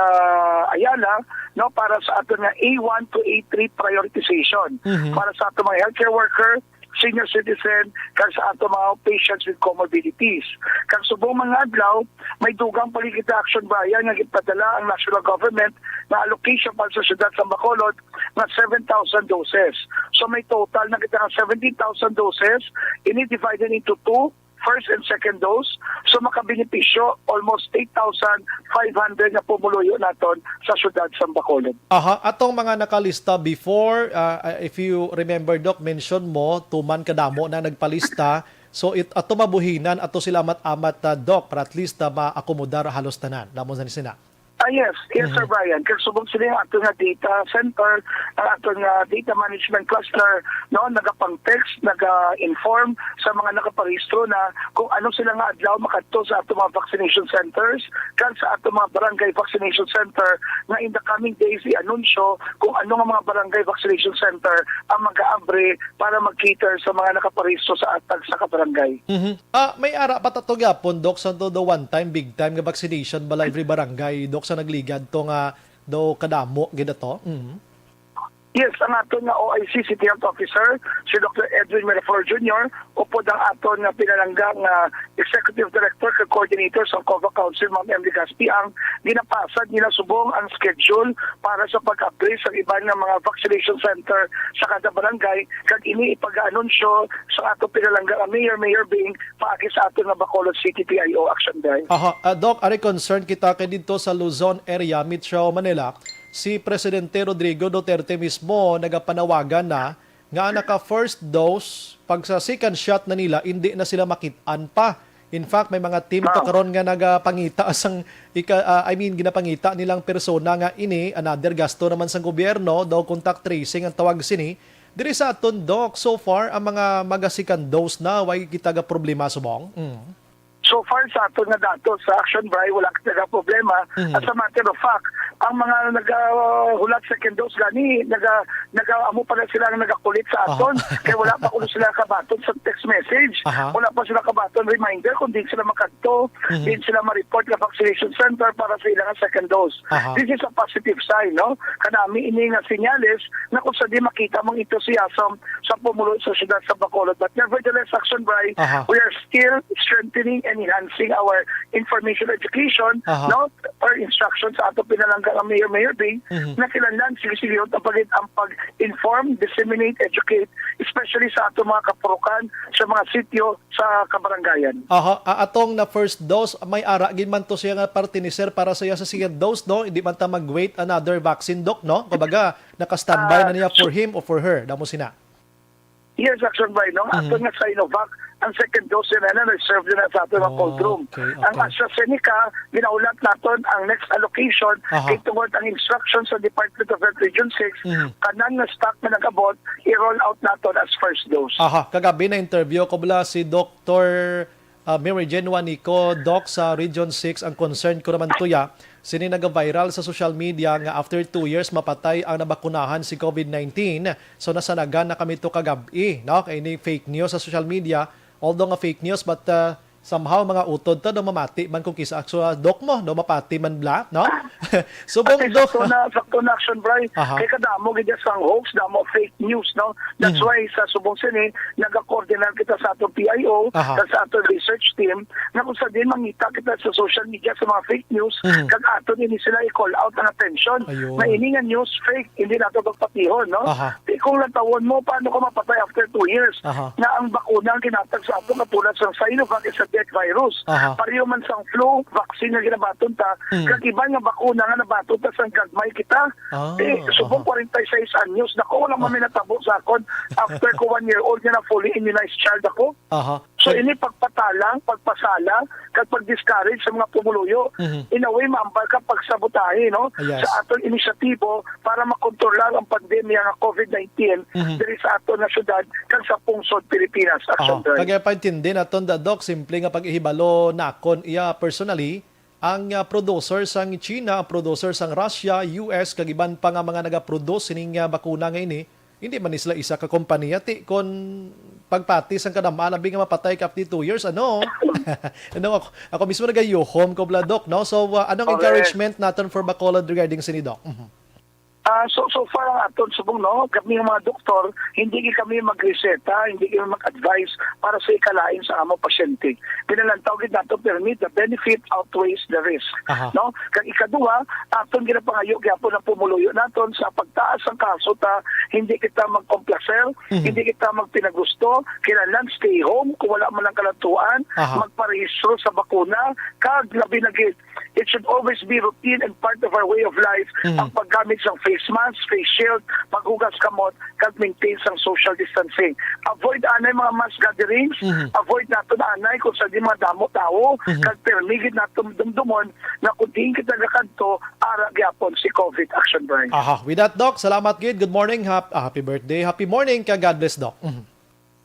Ayala, no, para sa ato nga A one to A three prioritization. Mhm. Para sa ato mga healthcare worker, senior citizen, kag sa ato mga patients with comorbidities. Kag subong mga adlaw, may dugang pa gid kita, Action Brian, nga gipadala ang national government nga allocation para sa siyudad sa Bacolod nga seven thousand doses. So may total na kita nga seventeen thousand doses, ini divided into two, first and second dose. So makabenepisyo almost eight thousand five hundred nga pumuluyo naton sa siyudad sa Bacolod. Aha, atong mga nakalista before, ah, ah, if you remember, Doc, mention mo, tuman kadamo na nagpalista. So, it, ato mabuhinan, ato sila amat-amat, ah, Doc, para at least, ah, maakomodar halos tanan. Damo na ni sina. Ah, yes. Yes, Sir Mhm. Brian. Kag subong sila ang ato nga data center, ang ato nga data management cluster, no, nagapang-text, naga-inform sa mga nakaparehistro na kung ano sila nga adlaw makadto sa ato mga vaccination centers, kag sa ato mga barangay vaccination center, nga in the coming days i-anunsyo kung ano nga mga barangay vaccination center ang mag-aabre para mag-cater sa mga nakaparehistro sa atag sa kabarangay. Mhm. Ah, may ara pa ta to gyapon, Doc, sa to the one time, big time nga vaccination bala every barangay, Doc, sa nagligad to nga daw kadamo gid ato? Mhm. Yes, ang aton nga O I C City Health Officer, si Doctor Edwin Miraflor Junior, upod ang aton nga pinalangga nga Executive Director kag Coordinator sa COVA Council, Ma'am M D Gaspi, ang ginapasad nila subong ang schedule para sa pag-abre sa iban nga mga vaccination center sa kada barangay, kag ini ipag-anunsyo sa ato pinalangga nga Mayor, Mayor Bing, paagi sa aton nga Bacolod City P I O Action Day. Aha, ah, Doc, ari concern kita kay didto sa Luzon area, Metro Manila, si Presidente Rodrigo Duterte mismo nagapanawagan na nga naka first dose, pag sa second shot na nila, hindi na sila makit-an pa. In fact, may mga team pa Ah. karon nga nagapangita sang ika-, ah, I mean, ginapangita nilang persona nga ini, another gasto naman sang gobyerno, daw contact tracing ang tawag sini. Diri sa aton, Doc, so far, ang mga maga second dose na, way kita ga problema subong? Mm. So far, sa aton nga datos sa Action Bri, wala kita ga problema. Mhm. As a matter of fact, ang mga nagahulat second dose gani, naga-, naga-, amo pa na sila ang nagakulit sa Aha. aton. Kay wala pa kuno sila kabaton sa text message. Aha. Wala pa sila kabaton reminder kung diin sila makadto, Mhm. diin sila ma-report nga vaccination center para sa ilang second dose. Aha. This is a positive sign, no? Kanami ini nga senyales na kung sa di makita mong enthusiasm sa pumulo sa siyudad sa Bacolod. But nevertheless, Action Bri, Aha. we are still strengthening and enhancing our information education, Aha. no? Or instruction sa ato pinalangga nga Mayor, Mayor Bing, Mhm. na kinahanglan sige-sige ang pag-, ang pag-inform, disseminate, educate, especially sa ato mga kapurukan, sa mga sitio, sa kabarangayan. Aha, a-, atong na first dose, may ara gid man to siya nga parte ni sir para sa iya sa second dose, no? Hindi man ta mag-wait another vaccine, Doc, no? Kumbaga, naka-standby Ah, na niya for so him or for her. Damo sina. Yes, Action Bri, no? Mhm. Ato nga Sinovac, ang second dose na, na reserve na sa ato nga cold room. Okay, Ang okay. AstraZeneca, ginahulat naton ang next allocation Aha. kay tungod ang instruction sa Department of Health Region six, Mhm. kanan nga stock nga nag-abot, i-roll out naton as first dose. Aha, kagabi na interview ko bala si Doc Doctor Ah, Mary Jane Juanico, Doc, sa Region six, ang concern ko naman tuya, sini naga-viral sa social media nga after two years mapatay ang nabakunahan si COVID nineteen. So nasanagan na kami to kagab-i, no? Kay ini fake news sa social media, although nga fake news, but, ah, somehow mga utod to, no, mamati man kung kisa. So, ah, Doc mo, no, mapati man bla, no? Subong, Ate, Doc. Sakto na, sakto na, Action Bry. Aha. Kay kadamo gid sang hoax, damo fake news, no? That's Mhm. why sa subong sini, nagakoordinar kita sa ato P I O, Aha. kag sa ato research team, na kung sa din mangita kita sa social media sa mga fake news, Mhm. kag ato din sila i-call out ang attention Ayun. na ini nga news fake, hindi nato pagpatihon, no? Aha. Di kung lantawon mo, paano ka mapatay after two years? Aha. Nga ang bakuna ang ginatag sa ato nga tulad sa Sinovac is a dead virus. Aha. Pareho man sang flu vaccine nga ginabaton ta, Mm. kag iban nga bakuna nga nabaton ta sang gagmay kita. Ah, Eh, subong aha. kwarenta y seis anyos na ko, wala man Ah. may natabo sa akon. After ko one year old nga na fully immunized child ako. Aha. So, Kag- ini pagpatalang, pagpasala, kag pag-discourage sa mga pumuluyo. Mhm. In a way, maambal ka pagsabotahe, no? Ah, yes. Sa aton inisyatibo para makontrolar ang pandemya nga COVID nineteen Mhm. diri sa aton nga syudad kag sa pungsod Pilipinas. Action Aha. Bry. Kag paintindi naton, da, Doc, simple nga pag-ihibalo nakon iya personally, ang, ah, producer sang China, ang producer sang Russia, U S, kag iban pa nga mga nagaproduce sining, ah, bakuna nga ini, hindi man ni sila isa ka kompanya, ti kon pagpati sang kadam-an, abi nga mapatay ka after two years, ano? Ano, ako, ako mismo nagayuhom ko, bla, Doc, no? So, ah, anong Correct. encouragement naton for Bacolod regarding sini, Doc? Mhm. Ah, so, so far ang aton subong, no, kami nga mga doktor, hindi gid kami magreseta, hindi kami mag-advise para sa ikalain sa among pasyente. Ginalantaw gid nato permi the benefit outweighs the risk, Aha. no? Kag ikaduha, aton ginapangayo gyapon ang pumuluyo naton sa pagtaas sang kaso ta hindi kita magkomplaser, Mhm. hindi kita magpinagusto, kinahanglan stay home kung wala man lang kalantuan, Aha. magparehistro sa bakuna, kag labi na gid, it should always be routine and part of our way of life Mhm. ang paggamit sang face mask, face shield, paghugas kamot, kag maintain sang social distancing. Avoid anay mga mass gatherings, Mhm. avoid nato na anay kung sa di mga damo tawo, Mhm. kag permi gid nato dumdumon nga kung diin kita gakadto, ara gyapon si COVID. Action Bry. Aha, with that, Doc, salamat gid. Good morning, hap-, ah, happy birthday, happy morning, kag God bless, Doc. Mhm.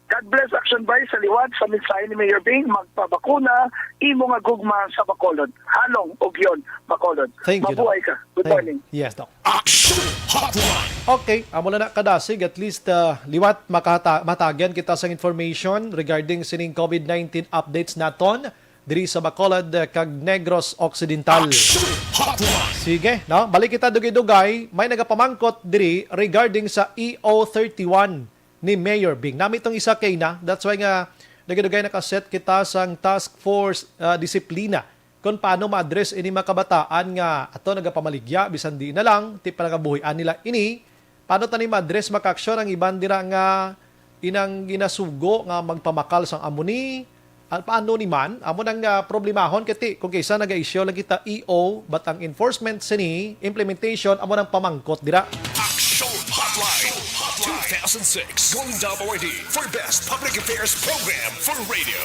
God bless, Action Bry, sa liwat sa mensahe ni Mayor Bing, magpabakuna, imo nga gugma sa Bacolod. Halong ug yon, Bacolod. Thank you, Doc. Mabuhay ka. Good Thank morning. Yes, Doc. Action Hotline. Okay, amo na na kadasig. At least, ah, liwat makata-, matagyan kita sang information regarding sining COVID nineteen updates naton diri sa Bacolod, ah, kag Negros Occidental. Action Hotline. Sige, no? Balik kita dugay-dugay. May nagapamangkot diri regarding sa E O thirty-one ni Mayor Bing. Nami tong isa kay na, that's why nga dugay-dugay nakaset kita sang task force, ah, disiplina kung paano ma-address ini mga kabataan nga ato nagapamaligya, bisan di na lang, ti panagabuhian nila ini. Paano tani ma-address, makaaksyon ang iban dira nga inang ginasugo nga magpamakal sang amo ni? Ah, paano ni man? Amo nang, ah, problemahon kay ti, kung kaysa naga-issue lang kita E O, but ang enforcement sini, implementation, amo nang pamangkot dira. Action Hotline two thousand six Golden Dome Awardee for Best Public Affairs Program for Radio.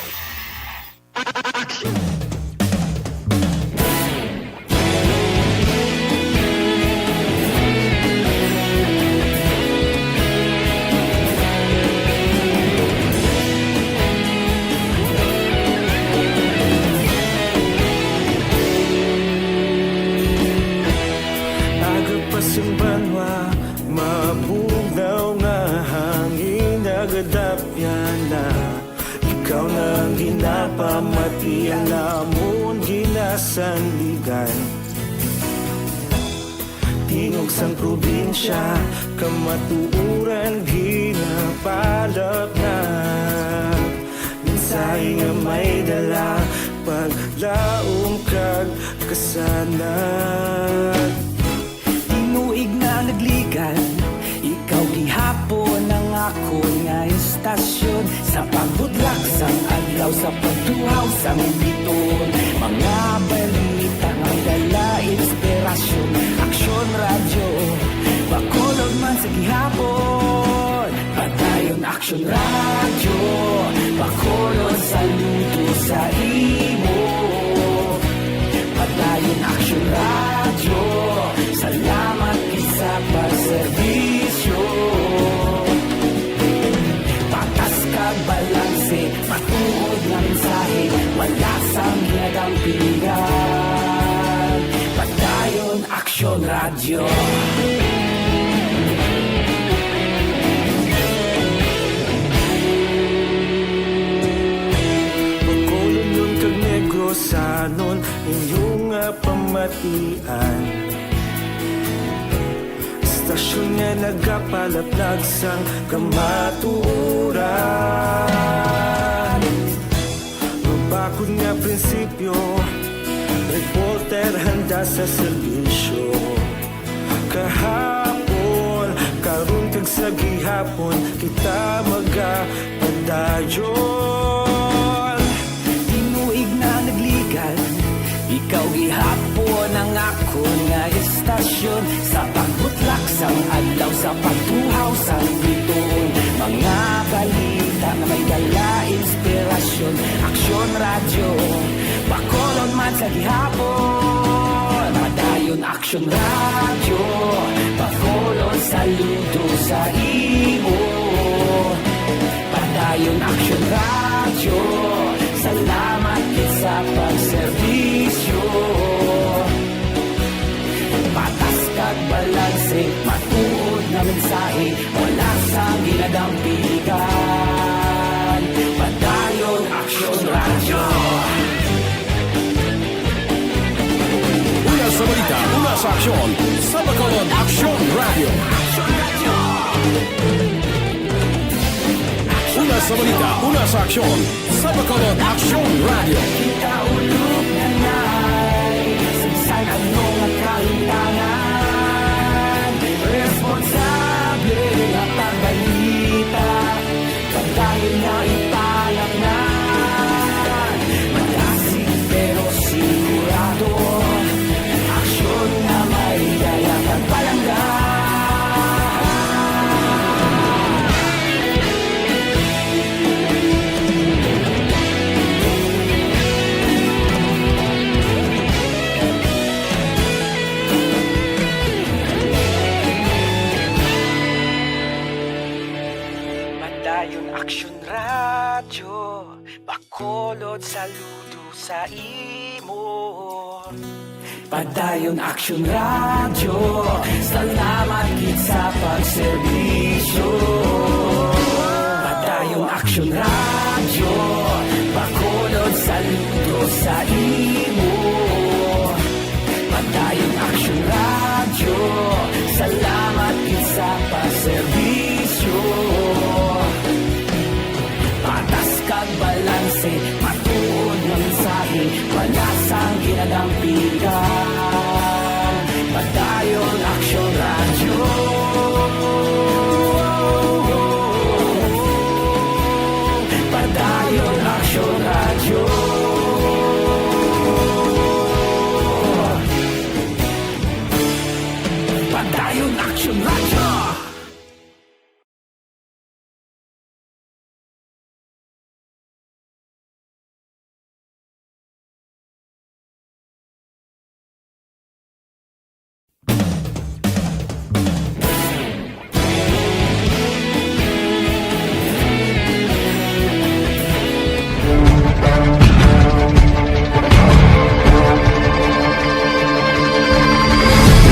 Aga pa sing banwa, mabugnaw nga hangin, nagadapyan na. Ikaw na ang ginapamati, ang amon ginasandigan. Tingog sang probinsya, kamatuoran ginapalapnag. Mensahe nga may dala, paglaom kag kasanag. Tinuig na nagligan, ikaw gihapon ang akon nga istasyon. Sa pagbudlak sang adlaw, sa pagtuhaw sang biton, mga balita nga dala inspirasyon. Aksyon Radyo, Bacolod man sa gihapon. Padayon Aksyon Radyo, Bacolod, saludo sa imo. Padayon Aksyon Radyo, salamat gid sa pagserbisyo. Patas kag balanse, matuod nga mensahe, Radyo. Bacolod kag Negrosanon, inyo nga pamatian. Istasyon nga nagapalaplag sang kamatuoran. Mabakod nga prinsipyo, reporter handa sa serbisyo. Kahapon, karon kag sa gihapon, kita magapadayon. Tinuig na nagligan, ikaw gihapon ang akon nga istasyon. Sa pagbutlak sang adlaw, sa pagtuhaw sang bituon, mga balita nga may dala inspirasyon. Aksyon Radyo, Bacolod man sa gihapon. Padayon Aksyon Radyo, Bacolod saludo sa imo. Padayon Aksyon Radyo, salamat gid sa pagserbisyo. Patas kag balanse, matuod nga mensahe, wala sang ginadampigan. Padayon Aksyon Radyo. Una sa balita, una sa aksyon, sa Bacolod Aksyon Radyo. Una sa balita, una sa aksyon, sa Bacolod Aksyon Radyo. Kita ulog na nay, sa bisan ano nga kahintangan, responsable nga pagbalita. Padayon nga ipalatnan, madasig pero sigurado, aksyon nga may dala kag palangga. Padayon Aksyon Radyo, Bacolod saludo sa imo. Padayon Aksyon Radyo, salamat gid sa pagserbisyo. Padayon Aksyon Radyo, Bacolod saludo sa imo. Padayon Aksyon Radyo, salamat gid sa pagserbisyo. Patas kag balanse, matuod nga mensahe, wala sang ginadampigan. Padayon Aksyon Radyo. Padayon Aksyon Radyo. Padayon Aksyon Radyo.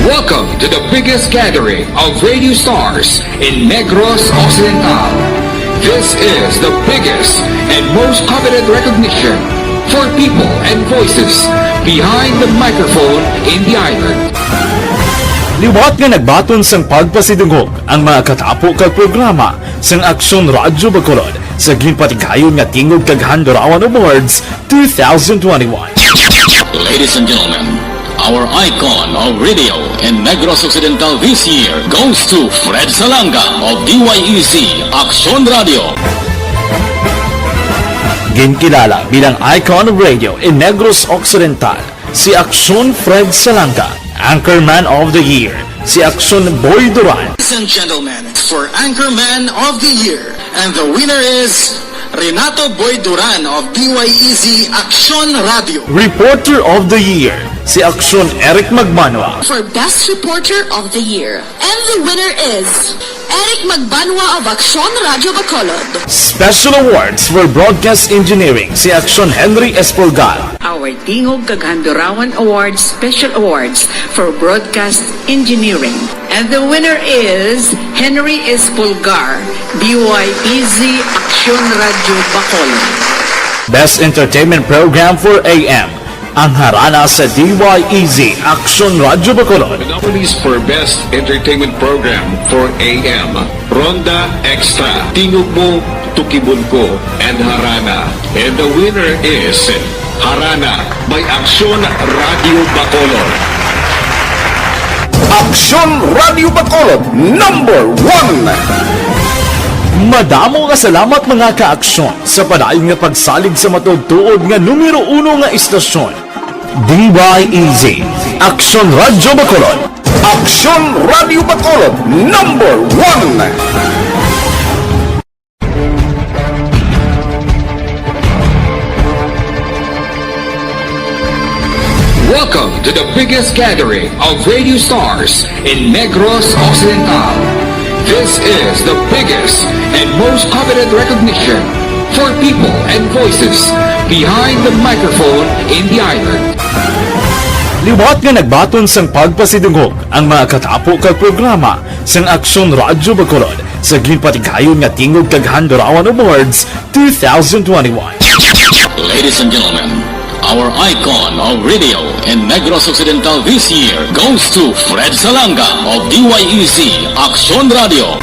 Welcome to the biggest gathering of radio stars in Negros Occidental. This is the biggest and most coveted recognition for people and voices behind the microphone in the island. Liwat nga nagbaton sang pagpasidungog ang mga katapo kag programa sang Aksyon Radyo Bacolod sa ginpatigayon nga Tingog kag Handurawan Awards two thousand twenty-one. Ladies and gentlemen, our icon of radio in Negros Occidental this year goes to Fred Salanga of D Y E C Aksyon Radyo. Ginkilala bilang icon of radio in Negros Occidental si Aksyon Fred Salanga, Anchorman of the Year, si Aksyon Boy Duran. Ladies and gentlemen, for Anchorman of the Year, and the winner is Renato Boy Duran of D Y E C Aksyon Radyo. Reporter of the Year, si Aksyon Eric Magmanwa. For Best Reporter of the Year, and the winner is Eric Magbanwa of Aksyon Radyo Bacolod. Special awards for broadcast engineering, si Aksyon Henry Espolgar. Our Tingog kag Handurawan Awards Special Awards for Broadcast Engineering. And the winner is Henry Espolgar, D Y E Z Aksyon Radyo Bacolod. Best Entertainment Program for A M, ang harana sa D Y E Z Aksyon Radyo Bacolod. The nominees for Best Entertainment Program for A M, Ronda Extra, Tingog Mo, Tukibon Ko, and Harana. And the winner is Harana by Aksyon Radyo Bacolod. Aksyon Radyo Bacolod, number one. Madamo nga salamat, mga ka-aksyon, sa padayon nga pagsalig sa matuod-tuod nga numero uno nga istasyon, D Y E Z, Aksyon Radyo Bacolod. Aksyon Radyo Bacolod, number one. Welcome to the biggest gathering of radio stars in Negros Occidental. This is the biggest and most coveted recognition for people and voices behind the microphone in the island. Liwat nga nagbaton sang pagpasidungog ang mga katapo kag programa sang Aksyon Radyo Bacolod sa ginpatigayon nga Tingog kag Handurawan Awards two thousand twenty-one. Ladies and gentlemen, our icon of radio in Negros Occidental this year goes to Fred Salanga of D Y E Z Aksyon Radio.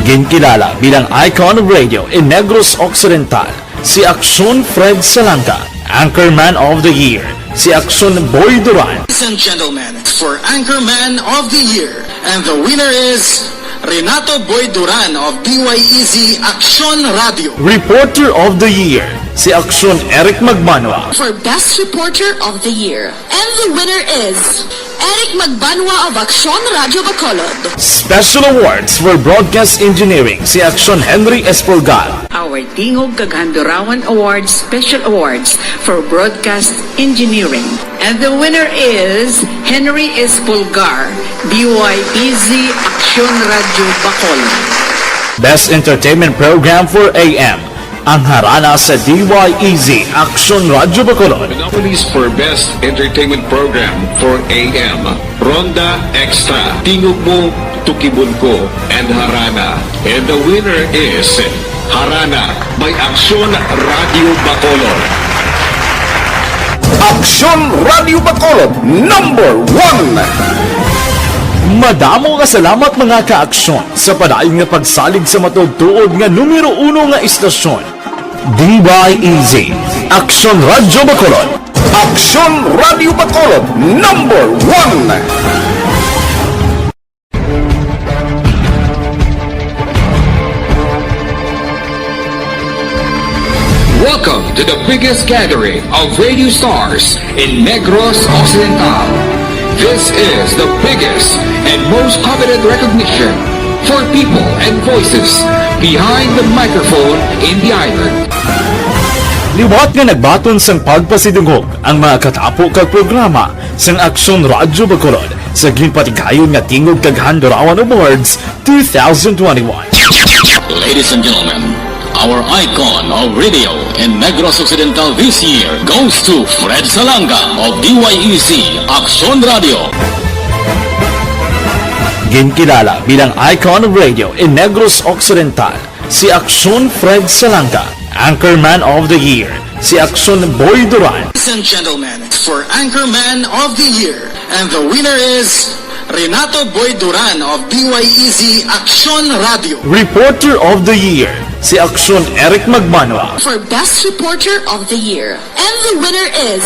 Ginkilala bilang icon of radio in Negros Occidental si Aksyon Fred Salanga. Anchorman of the Year, si Aksyon Boy Duran. Ladies and gentlemen, for Anchorman of the Year, and the winner is Renato Boy Duran of D Y E Z Aksyon Radio. Reporter of the Year, si Aksyon Eric Magbanwa. For Best Reporter of the Year, and the winner is Eric Magbanwa of Aksyon Radyo Bacolod. Special awards for broadcast engineering, si Aksyon Henry Espolgar. Our Tingog kag Handurawan Awards Special Awards for Broadcast Engineering. And the winner is Henry Espolgar, D Y E Z Aksyon Radyo Bacolod. Best Entertainment Program for A M, ang harana sa D Y E Z Aksyon Radyo Bacolod. The nominees for Best Entertainment Program for A M, Ronda Extra, Tingog Mo, Tukibon Ko, and Harana. And the winner is Harana by Aksyon Radio Bacolod. Aksyon Radio Bacolod, number one. Madamo nga salamat, mga ka-aksyon, sa padayon nga pagsalig sa matuod-tuod nga numero uno nga istasyon, D Y E Z, Aksyon Radyo Bacolod. Aksyon Radyo Bacolod, number one. Welcome to the biggest gathering of radio stars in Negros Occidental. This is the biggest and most coveted recognition for people and voices behind the microphone in the island. Liwat nga nagbaton sang pagpasidungog ang mga katapo kag programa sang Aksyon Radyo Bacolod sa ginpatigayon nga Tingog kag Handurawan Awards two thousand twenty-one. Ladies and gentlemen, our icon of radio in Negros Occidental this year goes to Fred Salanga of D Y E Z Aksyon Radio. Ginkilala bilang icon of radio in Negros Occidental si Aksyon Fred Salanga. Anchorman of the Year, si Aksyon Boy Duran. Ladies and gentlemen, for Anchorman of the Year, and the winner is Renato Boy Duran of D Y E Z Aksyon Radio. Reporter of the Year, si Aksyon Eric Magbanwa. For Best Reporter of the Year, and the winner is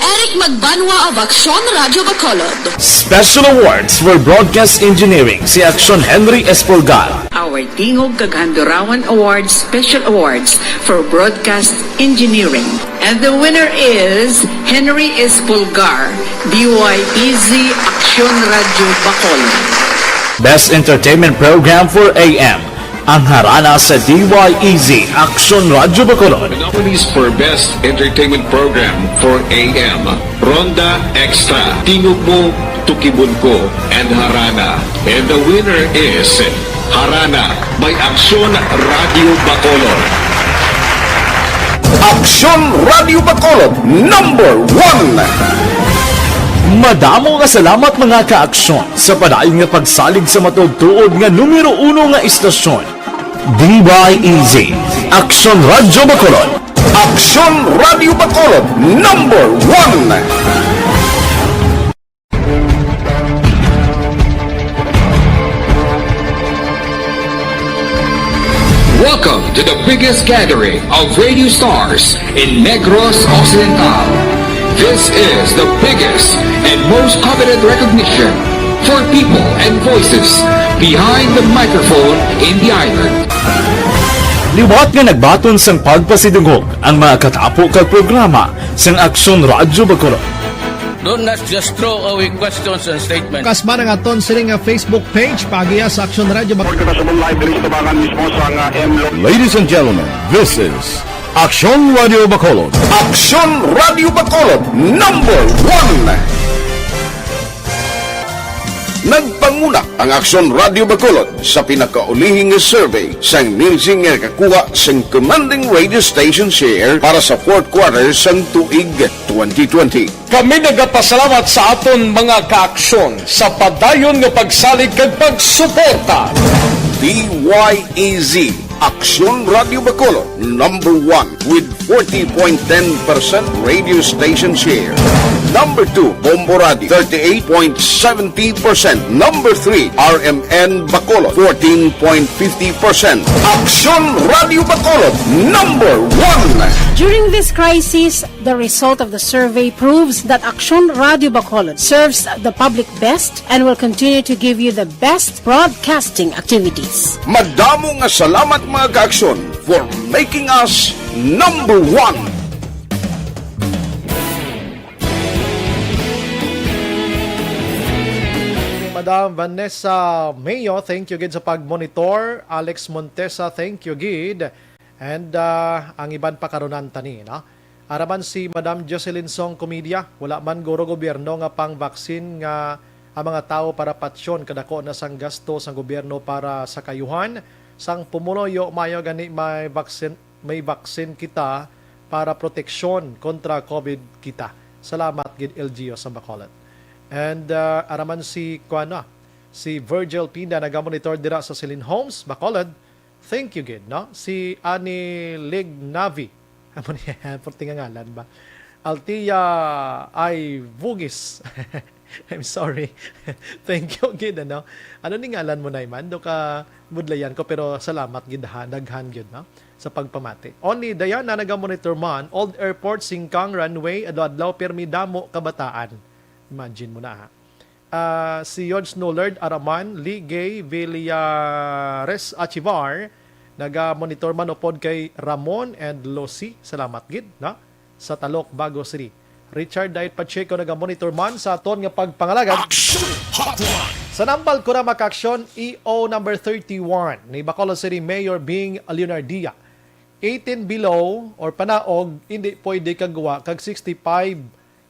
Eric Magbanwa of Aksyon Radyo Bacolod. Special awards for broadcast engineering, si Aksyon Henry Espolgar. Our Tingog kag Handurawan Awards Special Awards for Broadcast Engineering. And the winner is Henry Espolgar, D Y E Z Aksyon Radyo Bacolod. Best Entertainment Program for A M, ang harana sa D Y E Z Aksyon Radyo Bacolod. The nominees for Best Entertainment Program for A M, Ronda Extra, Tingog Mo, Kibunko and Harana. And the winner is Harana by Aksyon Radio Bacolod. Aksyon Radio Bacolod, number one. Madamo nga salamat, mga ka-aksyon, sa padayon nga pagsalig sa matuod-tuod nga numero uno nga istasyon, D Y E Z, Aksyon Radyo Bacolod. Aksyon Radyo Bacolod, number one. Welcome to the biggest gathering of radio stars in Negros Occidental. This is the biggest and most coveted recognition for people and voices behind the microphone in the island. Liwat nga nagbaton sang pagpasidungog ang mga katapo kag programa sang Aksyon Radyo Bacolod. Do not just throw away questions and statements. Kasma ang aton sini nga Facebook page, paagiya sa Aksyon Radyo Bak- Kita sa live diri sa tabangan mismo sa nga M Lo- Ladies and gentlemen, this is Aksyon Radio Bacolod. Aksyon Radio Bacolod, number one. Nagpanguna ang Aksyon Radio Bacolod sa pinakaulihing survey sang Nielsen nga nakakuha sang commanding radio station share para sa fourth quarter sang tuig twenty twenty. Kami nagapasalamat sa aton mga kaaksyon sa padayon nga pagsalig kag pagsuporta. D Y E Z, Aksyon Radio Bacolod, number one with forty point ten percent radio station share. Number two, Bombo Radio, thirty-eight point seventy percent. Number three, R M N Bacolod, fourteen point fifty percent. Aksyon Radio Bacolod, number one. During this crisis, the result of the survey proves that Aksyon Radio Bacolod serves the public best and will continue to give you the best broadcasting activities. Madamo nga salamat, mga kaaksyon, for making us number one. Madam Vanessa Mayo, thank you gid sa pag-monitor. Alex Montesa, thank you gid. And, ah, ang iban pa karon tani, no? Ara man si Madam Jocelyn Song Comedia, wala man guro gobyerno nga pang-vaccine nga ang mga tawo para patyon, kadako na sang gasto sang gobyerno para sa kayuhan. Sang pumuluyo, maayo gani may vaccine, may vaccine kita para proteksyon kontra COVID kita. Salamat gid, L G U sa Bacolod. And, ah, ara man si, kuwan na, si Virgil Pinda, nagamonitor dira sa Celine Homes, Bacolod. Thank you gid, no? Si Ani Lignavi. Amo ni, purti nga ngalan ba? Altia ay Vugis. I'm sorry. Thank you gid, ano? Ano ni ngalan mo, Nayman? Do ka budlayan ko, pero salamat gid ha, daghan gid, no? Sa pagpamati. Only Diana naga-monitor man, Old Airport, Singkang, Runway, adlaw-adlaw, pirmi damo kabataan. Imagine mo na, ha. Ah, si Yod Snowlord Araman, Lee Gay Villares Achivar, naga-monitor man upod kay Ramon and Lucy. Salamat gid, no? Sa Talok, Bago City. Richard Diet Pacheco naga-monitor man sa aton nga pagpangalagad. Action Hotline! Sa nambal ko na makaaksyon, E O number thirty-one ni Bacolod City Mayor Bing Leonardia. Eighteen below or panaog, hindi pwede kagwa kag sixty-five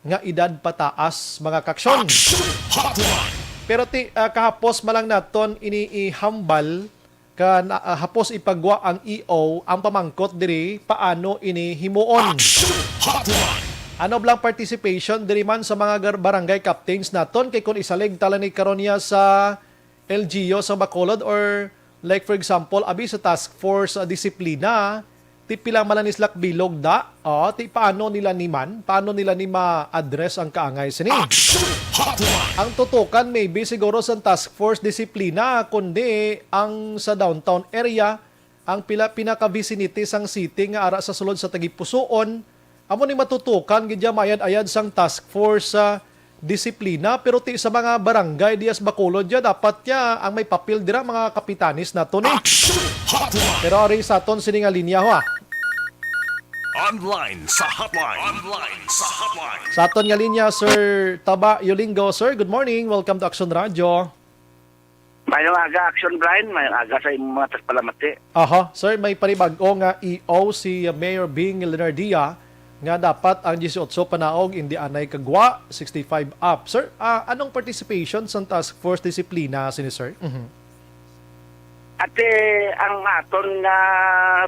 nga edad pataas, mga kaaksyon. Action Hotline! Pero ti, ah, kahapos man lang naton ini ihambal ka na, ah, hapos ipagwa ang E O, ang pamangkot diri, paano ini himuon? Action Hotline! Ano blang participation diri man sa mga gar-, barangay captains naton? Kay kung isalig tala ni karon niya sa L G U sa Bacolod, or like, for example, abi sa task force, ah, disiplina, ti pila man lang ni sila kabilog da? O, ti paano nila ni man? Paano nila ni ma-address ang kaangay sini? Action Hotline! Ang tutukan maybe siguro sa task force disiplina, kundi ang sa downtown area, ang pila pinaka-vicinity sang city nga ara sa sulod sa tagipusoon, amo ni matutukan gid ya mayad-ayad sang task force sa disiplina, pero ti sa mga barangay diya sa Bacolod ya, dapat ya ang may papel dira mga kapitanes nato ni. Action Hotline! Pero ari sa aton sini nga linya, ha. Online sa hotline. Online sa hotline. Sa aton nga linya, Sir Taba Yolingo. Sir, good morning. Welcome to Action Radio. Mayong aga, Action Brian. Mayong aga sa imong mga tagpalamati. Aha, sir, may panibag-o nga E O si Mayor Bing Leonardia. nga dapat ang disiotso panaog, hindi anay kagwa, sixty-five up. Sir, ah, anong participation sa task force disiplina sini, sir? Mhm. Ate, ang aton nga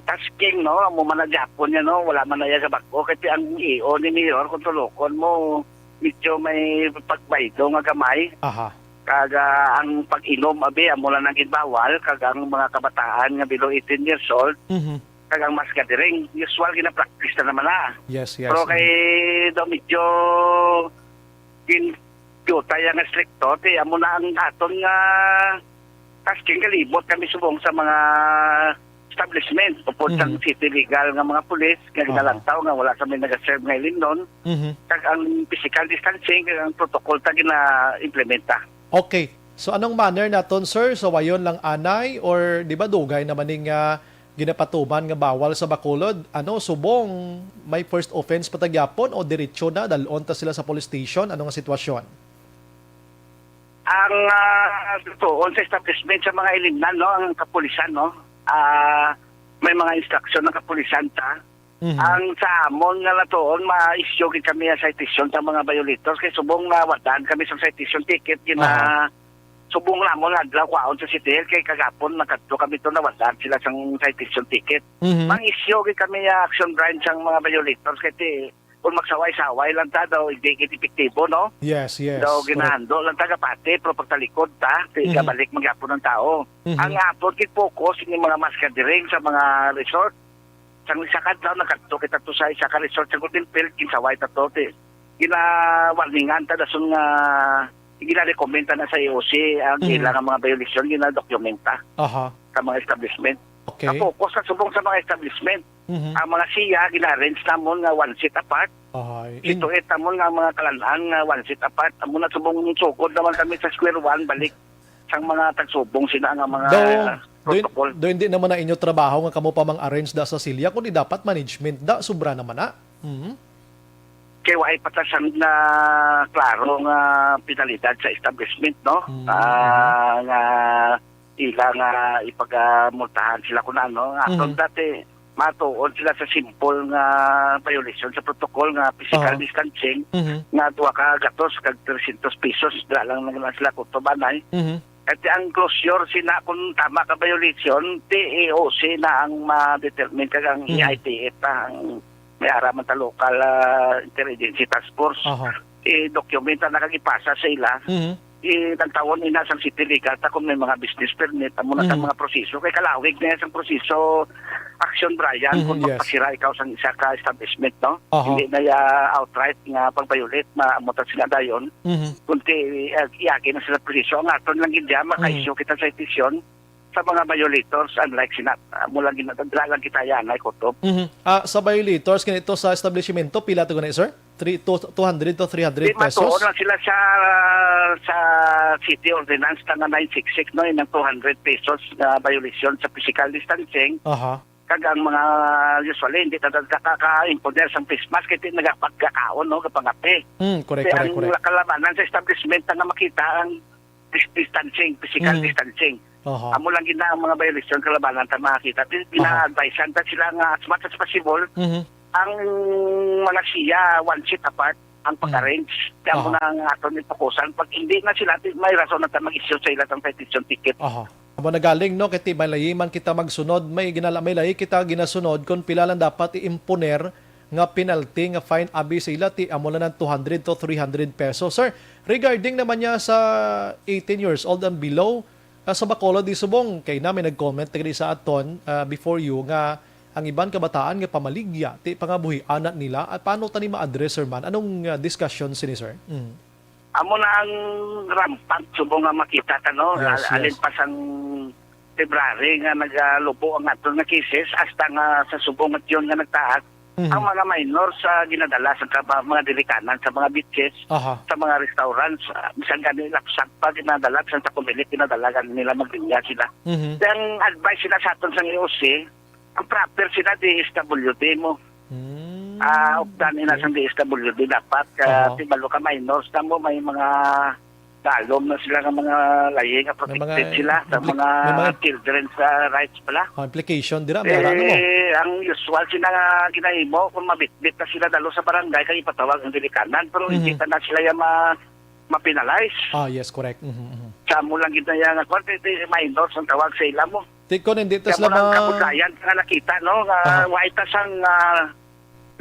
tasking, no, amo man na gyapon niya, no, wala man na iya sa bag-o. Kasi ang E O ni Mayor, kung tulokon mo, medyo may pagbaydo nga gamay. Aha. Kag ah, ang pag-inom, abi, amo lang ang ginbawal. Kag ang mga kabataan nga below eighteen years old, Mhm. kag ang mass gathering, usual gina-practice na naman na. Yes, yes. Pero kay daw medyo gin-, gutay ang stricto, ti amo na ang aton nga tasking, kalibot kami subong sa mga establishment upod sang Mhm. city legal nga mga pulis nga Aha. ginalantaw nga wala kami nagaserve nga ilimnon, Mhm. kag ang physical distancing kag ang protocol ta gina-implementa. Okay. So anong manner naton, sir? Sawayon lang anay, or di ba dugay naman ning ah, ginapatuman nga bawal sa Bacolod? Ano, subong may first offense pa ta gyapon o diretso na dalon ta sila sa police station? Ano nga sitwasyon? Ang ah, tuon sa establishment sa mga ilimnan, no, ang kapulisan, no, ah, may mga instruction ng kapulisan ta. Mhm. Ang sa amon nga natuon, ma-issue gid kami ang citation sa mga violators kay subong na wadaan kami sa citation ticket gina Aha. subong namon nga adlaw kwaon sa City Hall kay kagapon nakadto kami to, nawadaan sila sang citation ticket. Mhm. Mang-issue gid kami nga action branch ang mga violators kay ti kung magsaway-saway lang ta daw, hindi gid epektibo, no? Yes, yes. Daw Correct. Ginahando lang ta gapati, pero pagtalikod ta, ti Mhm. gabalik man gyapon ang tao. Mhm. Ang aton gid focus ini mga mass gathering sa mga resort. Sang isa ka adlaw nakadto kita to sa isa ka resort sa Golden Field, ginsaway ta to, ti gina-warningan ta dason nga gina-recommend ta na sa E O C ang Mhm. ila nga mga violation, gina-dokumenta Aha. sa mga establishment. Okay. Ang focus sa subong sa mga establishment. Mhm. Ang mga siya, gina-arrange namon nga one seat apart. Ahay. In- Situit namon nga mga kalan-an nga one seat apart. Amo na subong sugod naman kami sa square one, balik sang mga tagsubong sina nga mga Daw, do, protocol. Do hindi naman na inyo trabaho nga kamo pa mang-arrange da sa silya, kundi dapat management da, sobra naman na. Mhm. Kay waay pa ta sang na klaro nga penalidad sa establishment, no? Mm. Ah, nga ila nga ipagamultahan sila kun ano. Aton Mhm. dati, matuod sila sa simple nga violation sa protocol nga physical Ah. distancing Mhm. nga dua ka gatos kag trescientos pesos, dira lang na sila kutobanay. Mhm. At ang closure sina, kung tama ka violation, ti E O C na ang ma-determine kag ang Mhm. E I T F na ang may ara man ta local, ah, interagency task force. Aha. I-dokumenta na kag ipasa sa ila. Mhm. I-, nagtawon ina sang city legal ta kung may mga business permit, amo na sang Mhm. mga proseso. Kay kalawig na yan sang proseso, Action Brian, Mhm, kung yes. magpasira ikaw sang isa ka establishment, no? Aha. Hindi na ya outright nga pag-violate, ma-, amo ta sila dayon. Mhm. Kundi, eh, iagi na sila proseso. Ang aton lang gid diyan, maka-issue Mhm. kita sa citation sa mga violators, unlike sina, ah, mula ginadala lang kita yan, ay kutob. Mhm. Ah, sa violators, ganito sa establishmento, pila to gani, sir? Three, two, two hundred to three hundred Di, matuon pesos? lang sila sa, sa city ordinance na nga nine six six, no, yung two hundred pesos na violation sa physical distancing. Aha. Kag ang mga, usually, hindi na nakaka-imponer sang face mask, kaya nagapagkakaon, no, kapangape. Hmm, correct, Kaya correct, ang correct. kalabanan sa establishment na nga makita ang dis-, distancing, physical Mm. distancing. Aha. Amo lang gid na ang mga violation kalabanan ta makita. Pin-, Aha. pina-advisean ta sila nga as much as possible, Mhm. ang mga siya, one seat apart, ang Mm. pag-arrange. Kaya mo Aha. na ang aton ipukusan. Pag hindi na sila, ti-, may rason na ta mag-issue sa ila sang citation ticket. Aha. Amo na galing, no, kay ti may layi man kita magsunod, may ginala-, may layi kita ginasunod kung pila lang dapat i-imponer nga penalty nga fine abi sa ila, ti amo lang ang two hundred to three hundred pesos. Sir, regarding naman niya sa eighteen years old and below, ah, sa Bacolod di subong, kay na may nag-comment diri sa aton, ah, before you nga ang iban kabataan nga pamaligya, ti pangabuhi anak nila, at paano tani ma-address, sir, man? Anong, ah, discussion sini, sir? Mm. Amo na ang rampant subong nga makita ta, no? Yes, Al-, alin yes. pa sang February nga nagalubo ang aton nga cases, hasta nga sa subong at yun nga nagtaas, Mhm. ang mga minor sa ginadala sa kaba-, mga dirikanan, sa mga beaches, Aha. sa mga restaurants, ah, bisan gani lapsag pa ginadala, bisan sa kumilit, ginadala gani nila, maglinya sila. Mhm. Ang advice sila sa aton sa E O C, ang proper sila D S W D mo. Hmm. Ah, updan ina Okay. sang D S W D dapat, ah, Aha. ti balo ka minors na mo, may mga dalom na sila nga mga lahi nga May mga protected sila sa impli-, mga may mga children's, ah, rights pala. Oh, implication dira, may ara na mo. Eh, ang usual sila nga ginahimo, kung mabitbit na sila dalo sa barangay, kay ipatawag ang ginikanan, pero hindi Mhm. pa na sila ya ma-, ma-penalize. Ah, yes, correct. Mhm, mhm. Sa amo lang gid na ya nga, kwan, kay, kay minors ang tawag sa ila mo. Ti, kon hindi ta Kaya sila mo lang ma- kabudlayan nga nakita, no, nga Aha. wa ita sang, ah,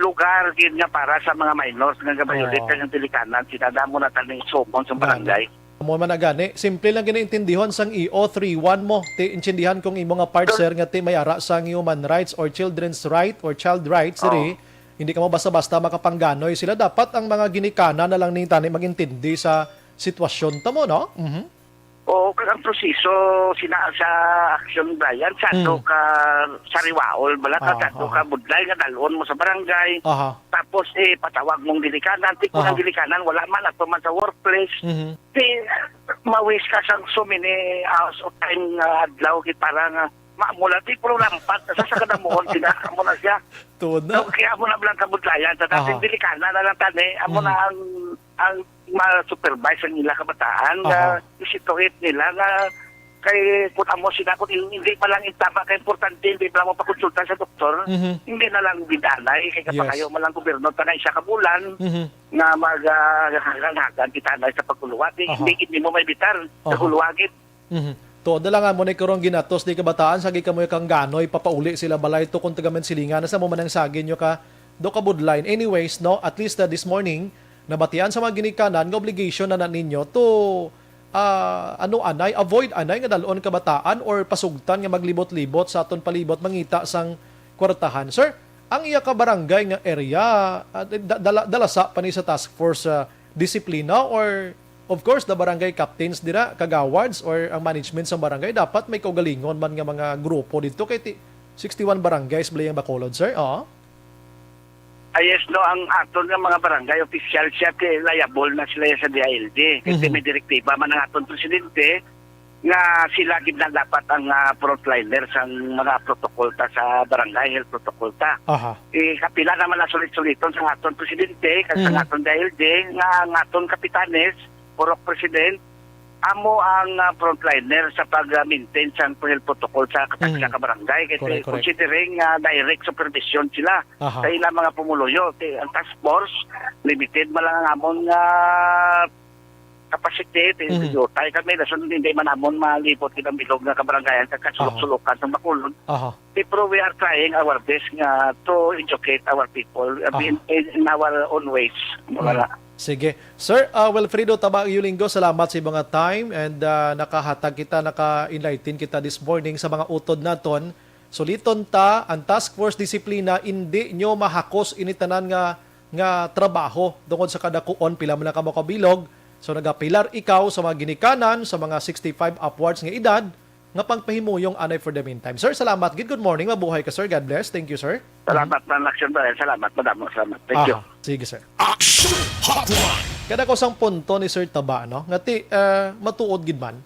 lugar gid nga para sa mga minors nga gabayulit Oo. kag ang ginikanan, sila damo na taning sumon sa Nga, barangay. Amo man na gani. Simple lang ginaintindihon sang E O three one mo. Ti, intindihan kong imo nga part, Sir. Sir, nga ti may ara sang human rights or children's right or child rights, Oo. diri. Hindi ka mo basta-basta makapangganoy sila. Dapat ang mga ginikanan na lang ni tani mag-intindi sa sitwasyon ta mo, no? Mhm. Oo, kag ang proseso sina sa action, Brian, sa ato Mhm. ka sariwaol, bala ka, Ah, sa ato aha. ka budlay nga dalon mo sa barangay. Aha. Tapos, eh, patawag mong ginikanan. Ti kung Aha. ang ginikanan, wala man, ato man sa workplace. Mhm. Ti, ma-waste ka sang so many hours of time nga adlaw, gid para nga maamo lang. Ti, puro lampat, sa, sa kadamuhon, sina, amo na siya. Tuod na. So, kaya amo na lang kabudlayan. Sa Aha. dating ginikanan na lang tani, amo Mhm. na ang, ang ma-supervise ang ila kabataan, nga Aha. isituhit nila nga kay kung amo sila, kung hindi pa lang intama ka importante, hindi pa lang mapakonsulta sa doktor, Mhm. hindi na lang bidanay, kay Yes. kapangayo man lang gobyerno, tanay isa ka bulan, Mhm. nga mag, ah, hagan-hagan kita na sa pagkuluwa. Di, Aha. hindi gid nimo maibitar sa Aha. kuluwa gid. Mhm. Tuod na lang amo ni karong ginatos di kabataan, sagi kamoy kang ganoy, papauli sila balay to kung taga Mansilingan, sa mo man ang sagi nyo ka, do ka budlayan. Anyways, no, at least, uh, this morning, nabatian sa mga ginikanan nga obligation na, na ninyo to, ah, ano anay, avoid anay nga dalon kabataan or pasugtan nga maglibot-libot sa aton palibot mangita sang kwartahan. Sir, ang iya ka barangay nga area, ah, da-, dala, dalasa pa ni sa task force, ah, disiplina or, of course, the barangay captains dira, kagawads or ang management sa barangay dapat may kaugalingon man nga mga grupo dito kay ti-, sixty-one barangays bala yang Bacolod, sir? Oo. Ah, yes, no, ang aton nga mga barangay official siya, kay liable na sila sa D I L G. Kasi Mhm. may direktiba man ang aton presidente nga sila gid na dapat ang, ah, frontliner sang mga protocol ta sa barangay, health protocol ta. Aha. Eh, kapila naman ang sulit-suliton sa aton presidente, kag sa Mhm. aton D I L G, nga ang aton kapitanes, purok president, amo ang, ah, frontliner sa pag-maintain sang health protocol sa, Mhm. sa ka barangay. Kasi Correct, correct. considering nga direct supervision sila Aha. sa ilang mga pumuluyo. Ti-, ang task force, limited man lang ang amon nga capacity. Ti-, Mhm. yutay kami, dason hindi man amon malibot kitang bilog nga kabarangayan sa Aha. kasulok-sulokan sa Bacolod. Aha. Ti, pero we are trying our best nga to educate our people, uh, Aha. in, in our own ways. Mhm. Wala. Sige. Sir, uh, Wilfredo Tabayo Lingo, salamat sa mga time and, uh, nakahatag kita, naka-enlighten kita this morning sa mga utod naton. Suliton ta, ang Task Force Disiplina, indi nyo mahakos ini tanan nga, nga trabaho tungod sa kadakuon, pila man lang ka makabilog. So, nagapilar ikaw sa mga ginikanan, sa mga sixty-five upwards nga edad, nga pagpahimuyong anay for the meantime. Sir, salamat gid. Good morning. Mabuhay ka, sir. God bless. Thank you, sir. Salamat, man, Action Brian. Salamat, madamo. Salamat. Thank you. Aha. Sige, sir. Action Hotline. Kada ko sang punto ni Sir Taba, no? Nga ti, ah, matuod gid man.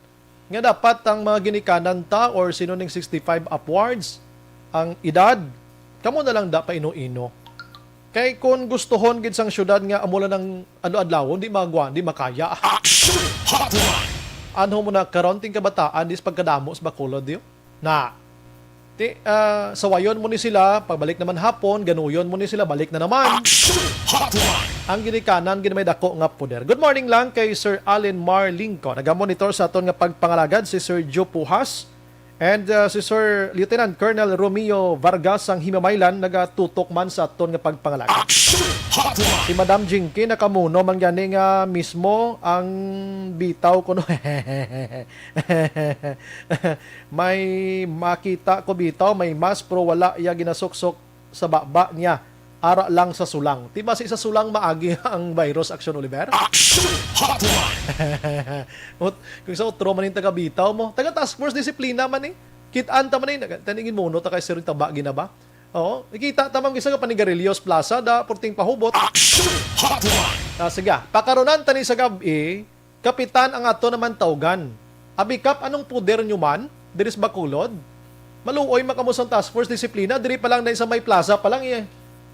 Nga dapat ang mga ginikanan ta or sino ning sixty-five upwards ang edad, kamo na lang da pa ino-ino. Kay kun gustuhon gid sang syudad nga amo lang ang adlaw-adlawon, di magwa, di makaya. Action Hotline. Ano mo na karon ting kabataan dis pagkadamo sa Bacolod, di? Na. Ti, ah, sawayon mo ni sila, pagbalik naman hapon, ganuyon mo ni sila, balik na naman. Action Hotline. Ang ginikanan, gid may dako nga poder. Good morning lang kay Sir Allen Mar Lingco. Nagamonitor sa aton nga pagpangalagad si Sir Joe Puhas. And, uh, si Sir Lieutenant Colonel Romeo Vargas sang Himamaylan nagatutok man sa aton nga pagpangalagad. Action Hotline! Si Madam Jinky nakamuno man gani nga mismo ang bitaw kuno. May makita ko bitaw, may mask, pero wala iya ginasuksok sa baba niya. Ara lang sa sulang. Ti basi sa sulang maagi ang virus, Action Oliver? Action Hotline! Ut-, kung sa utro man yung taga Bitaw mo. Taga Task Force Disiplina man eh. Kitaan ta man eh. Naga-, taningin mo, no, ta kay Sir Taba, gina ba? Oo. Nakita ta man, kisa ka Panigarillos Plaza, da, purting pahubot. Action Hotline! Ah, sige. Pakarunan tani sa gab-i, Kapitan ang ato naman tawgan. Abi, Kap, anong puder nyo man? Diri sa Bacolod? Maluoy man kamo sa Task Force Disiplina. Diri pa lang na sa may plaza pa lang, eh.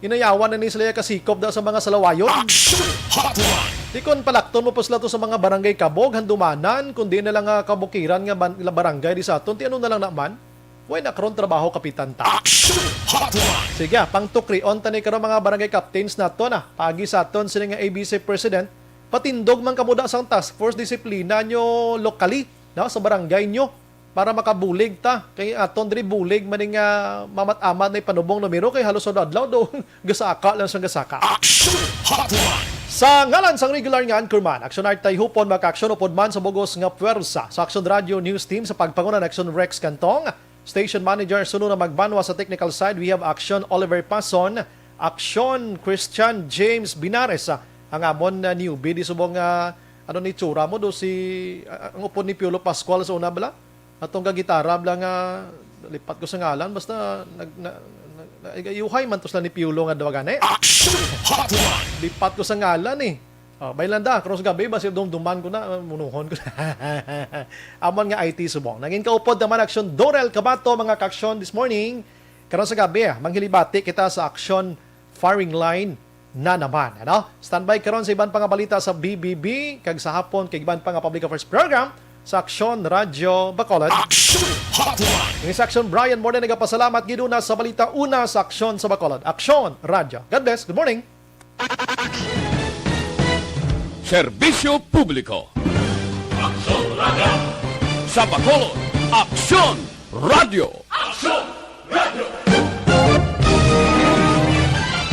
Inayawan na ni sila kasikop daw sa mga salawayon. Action Hotline! Di kon palakton mo pa sila to sa mga barangay kabog, handumanan, kundi na lang nga kabukiran nga ban-, barangay di sa aton, ti ano na lang naman? Why na karon trabaho kapitan ta? Action Hotline! Sige, ah, pangtukrion ta ni karon mga barangay captains nato na. Pagi sa aton sini nga A B C President, patindog man kamo da sang task force disiplina nyo locally, no, sa barangay nyo para makabulig ta. Kay aton diri bulig man nga mamat-amat na ipanubong numero kay halos sa adlaw do gasaka lang sang gasaka. Action Hotline! Sa ngalan sang regular nga anchorman, Action Art Tayhupon, maka-action upod man sa bugos nga puwersa sa Action Radio News Team sa pagpanguna ni Action Rex Cantong, station manager, suno na magbanwa sa technical side, we have Action Oliver Pason, Action Christian James Binares, ah, ang amon na newbie di subong nga ano ni tsura mo do si ah, ang upod ni Piolo Pascual sa una bala? Atong gagitara bala nga lipat ko sa ngalan basta nag na, na, na, yuhay man to sila ni Piolo nga duwa gani. Action Hotline! Lipat ko sa ngalan eh. Oh, baylanda, karon sa gabi, basi dumduman ko na, munuhon ko na. Amon nga I T subong. Nangin kaupod naman Action Dorel Kabato, mga ka-action this morning. Karon sa gabi, ah, manghilibati kita sa Action Firing Line na naman. Ano? Standby karon sa iban pa nga balita sa B B B, kag sa hapon kay iban pa nga public affairs program sa Action Radyo Bacolod. Action Hotline! Ini sa Action, Brian Morne nagapasalamat gid una sa balita una sa Action sa Bacolod. Action Radyo. God bless. Good morning. Serbisyo publiko. Aksyon Radio. Sa Bacolod, Aksyon Radio. Aksyon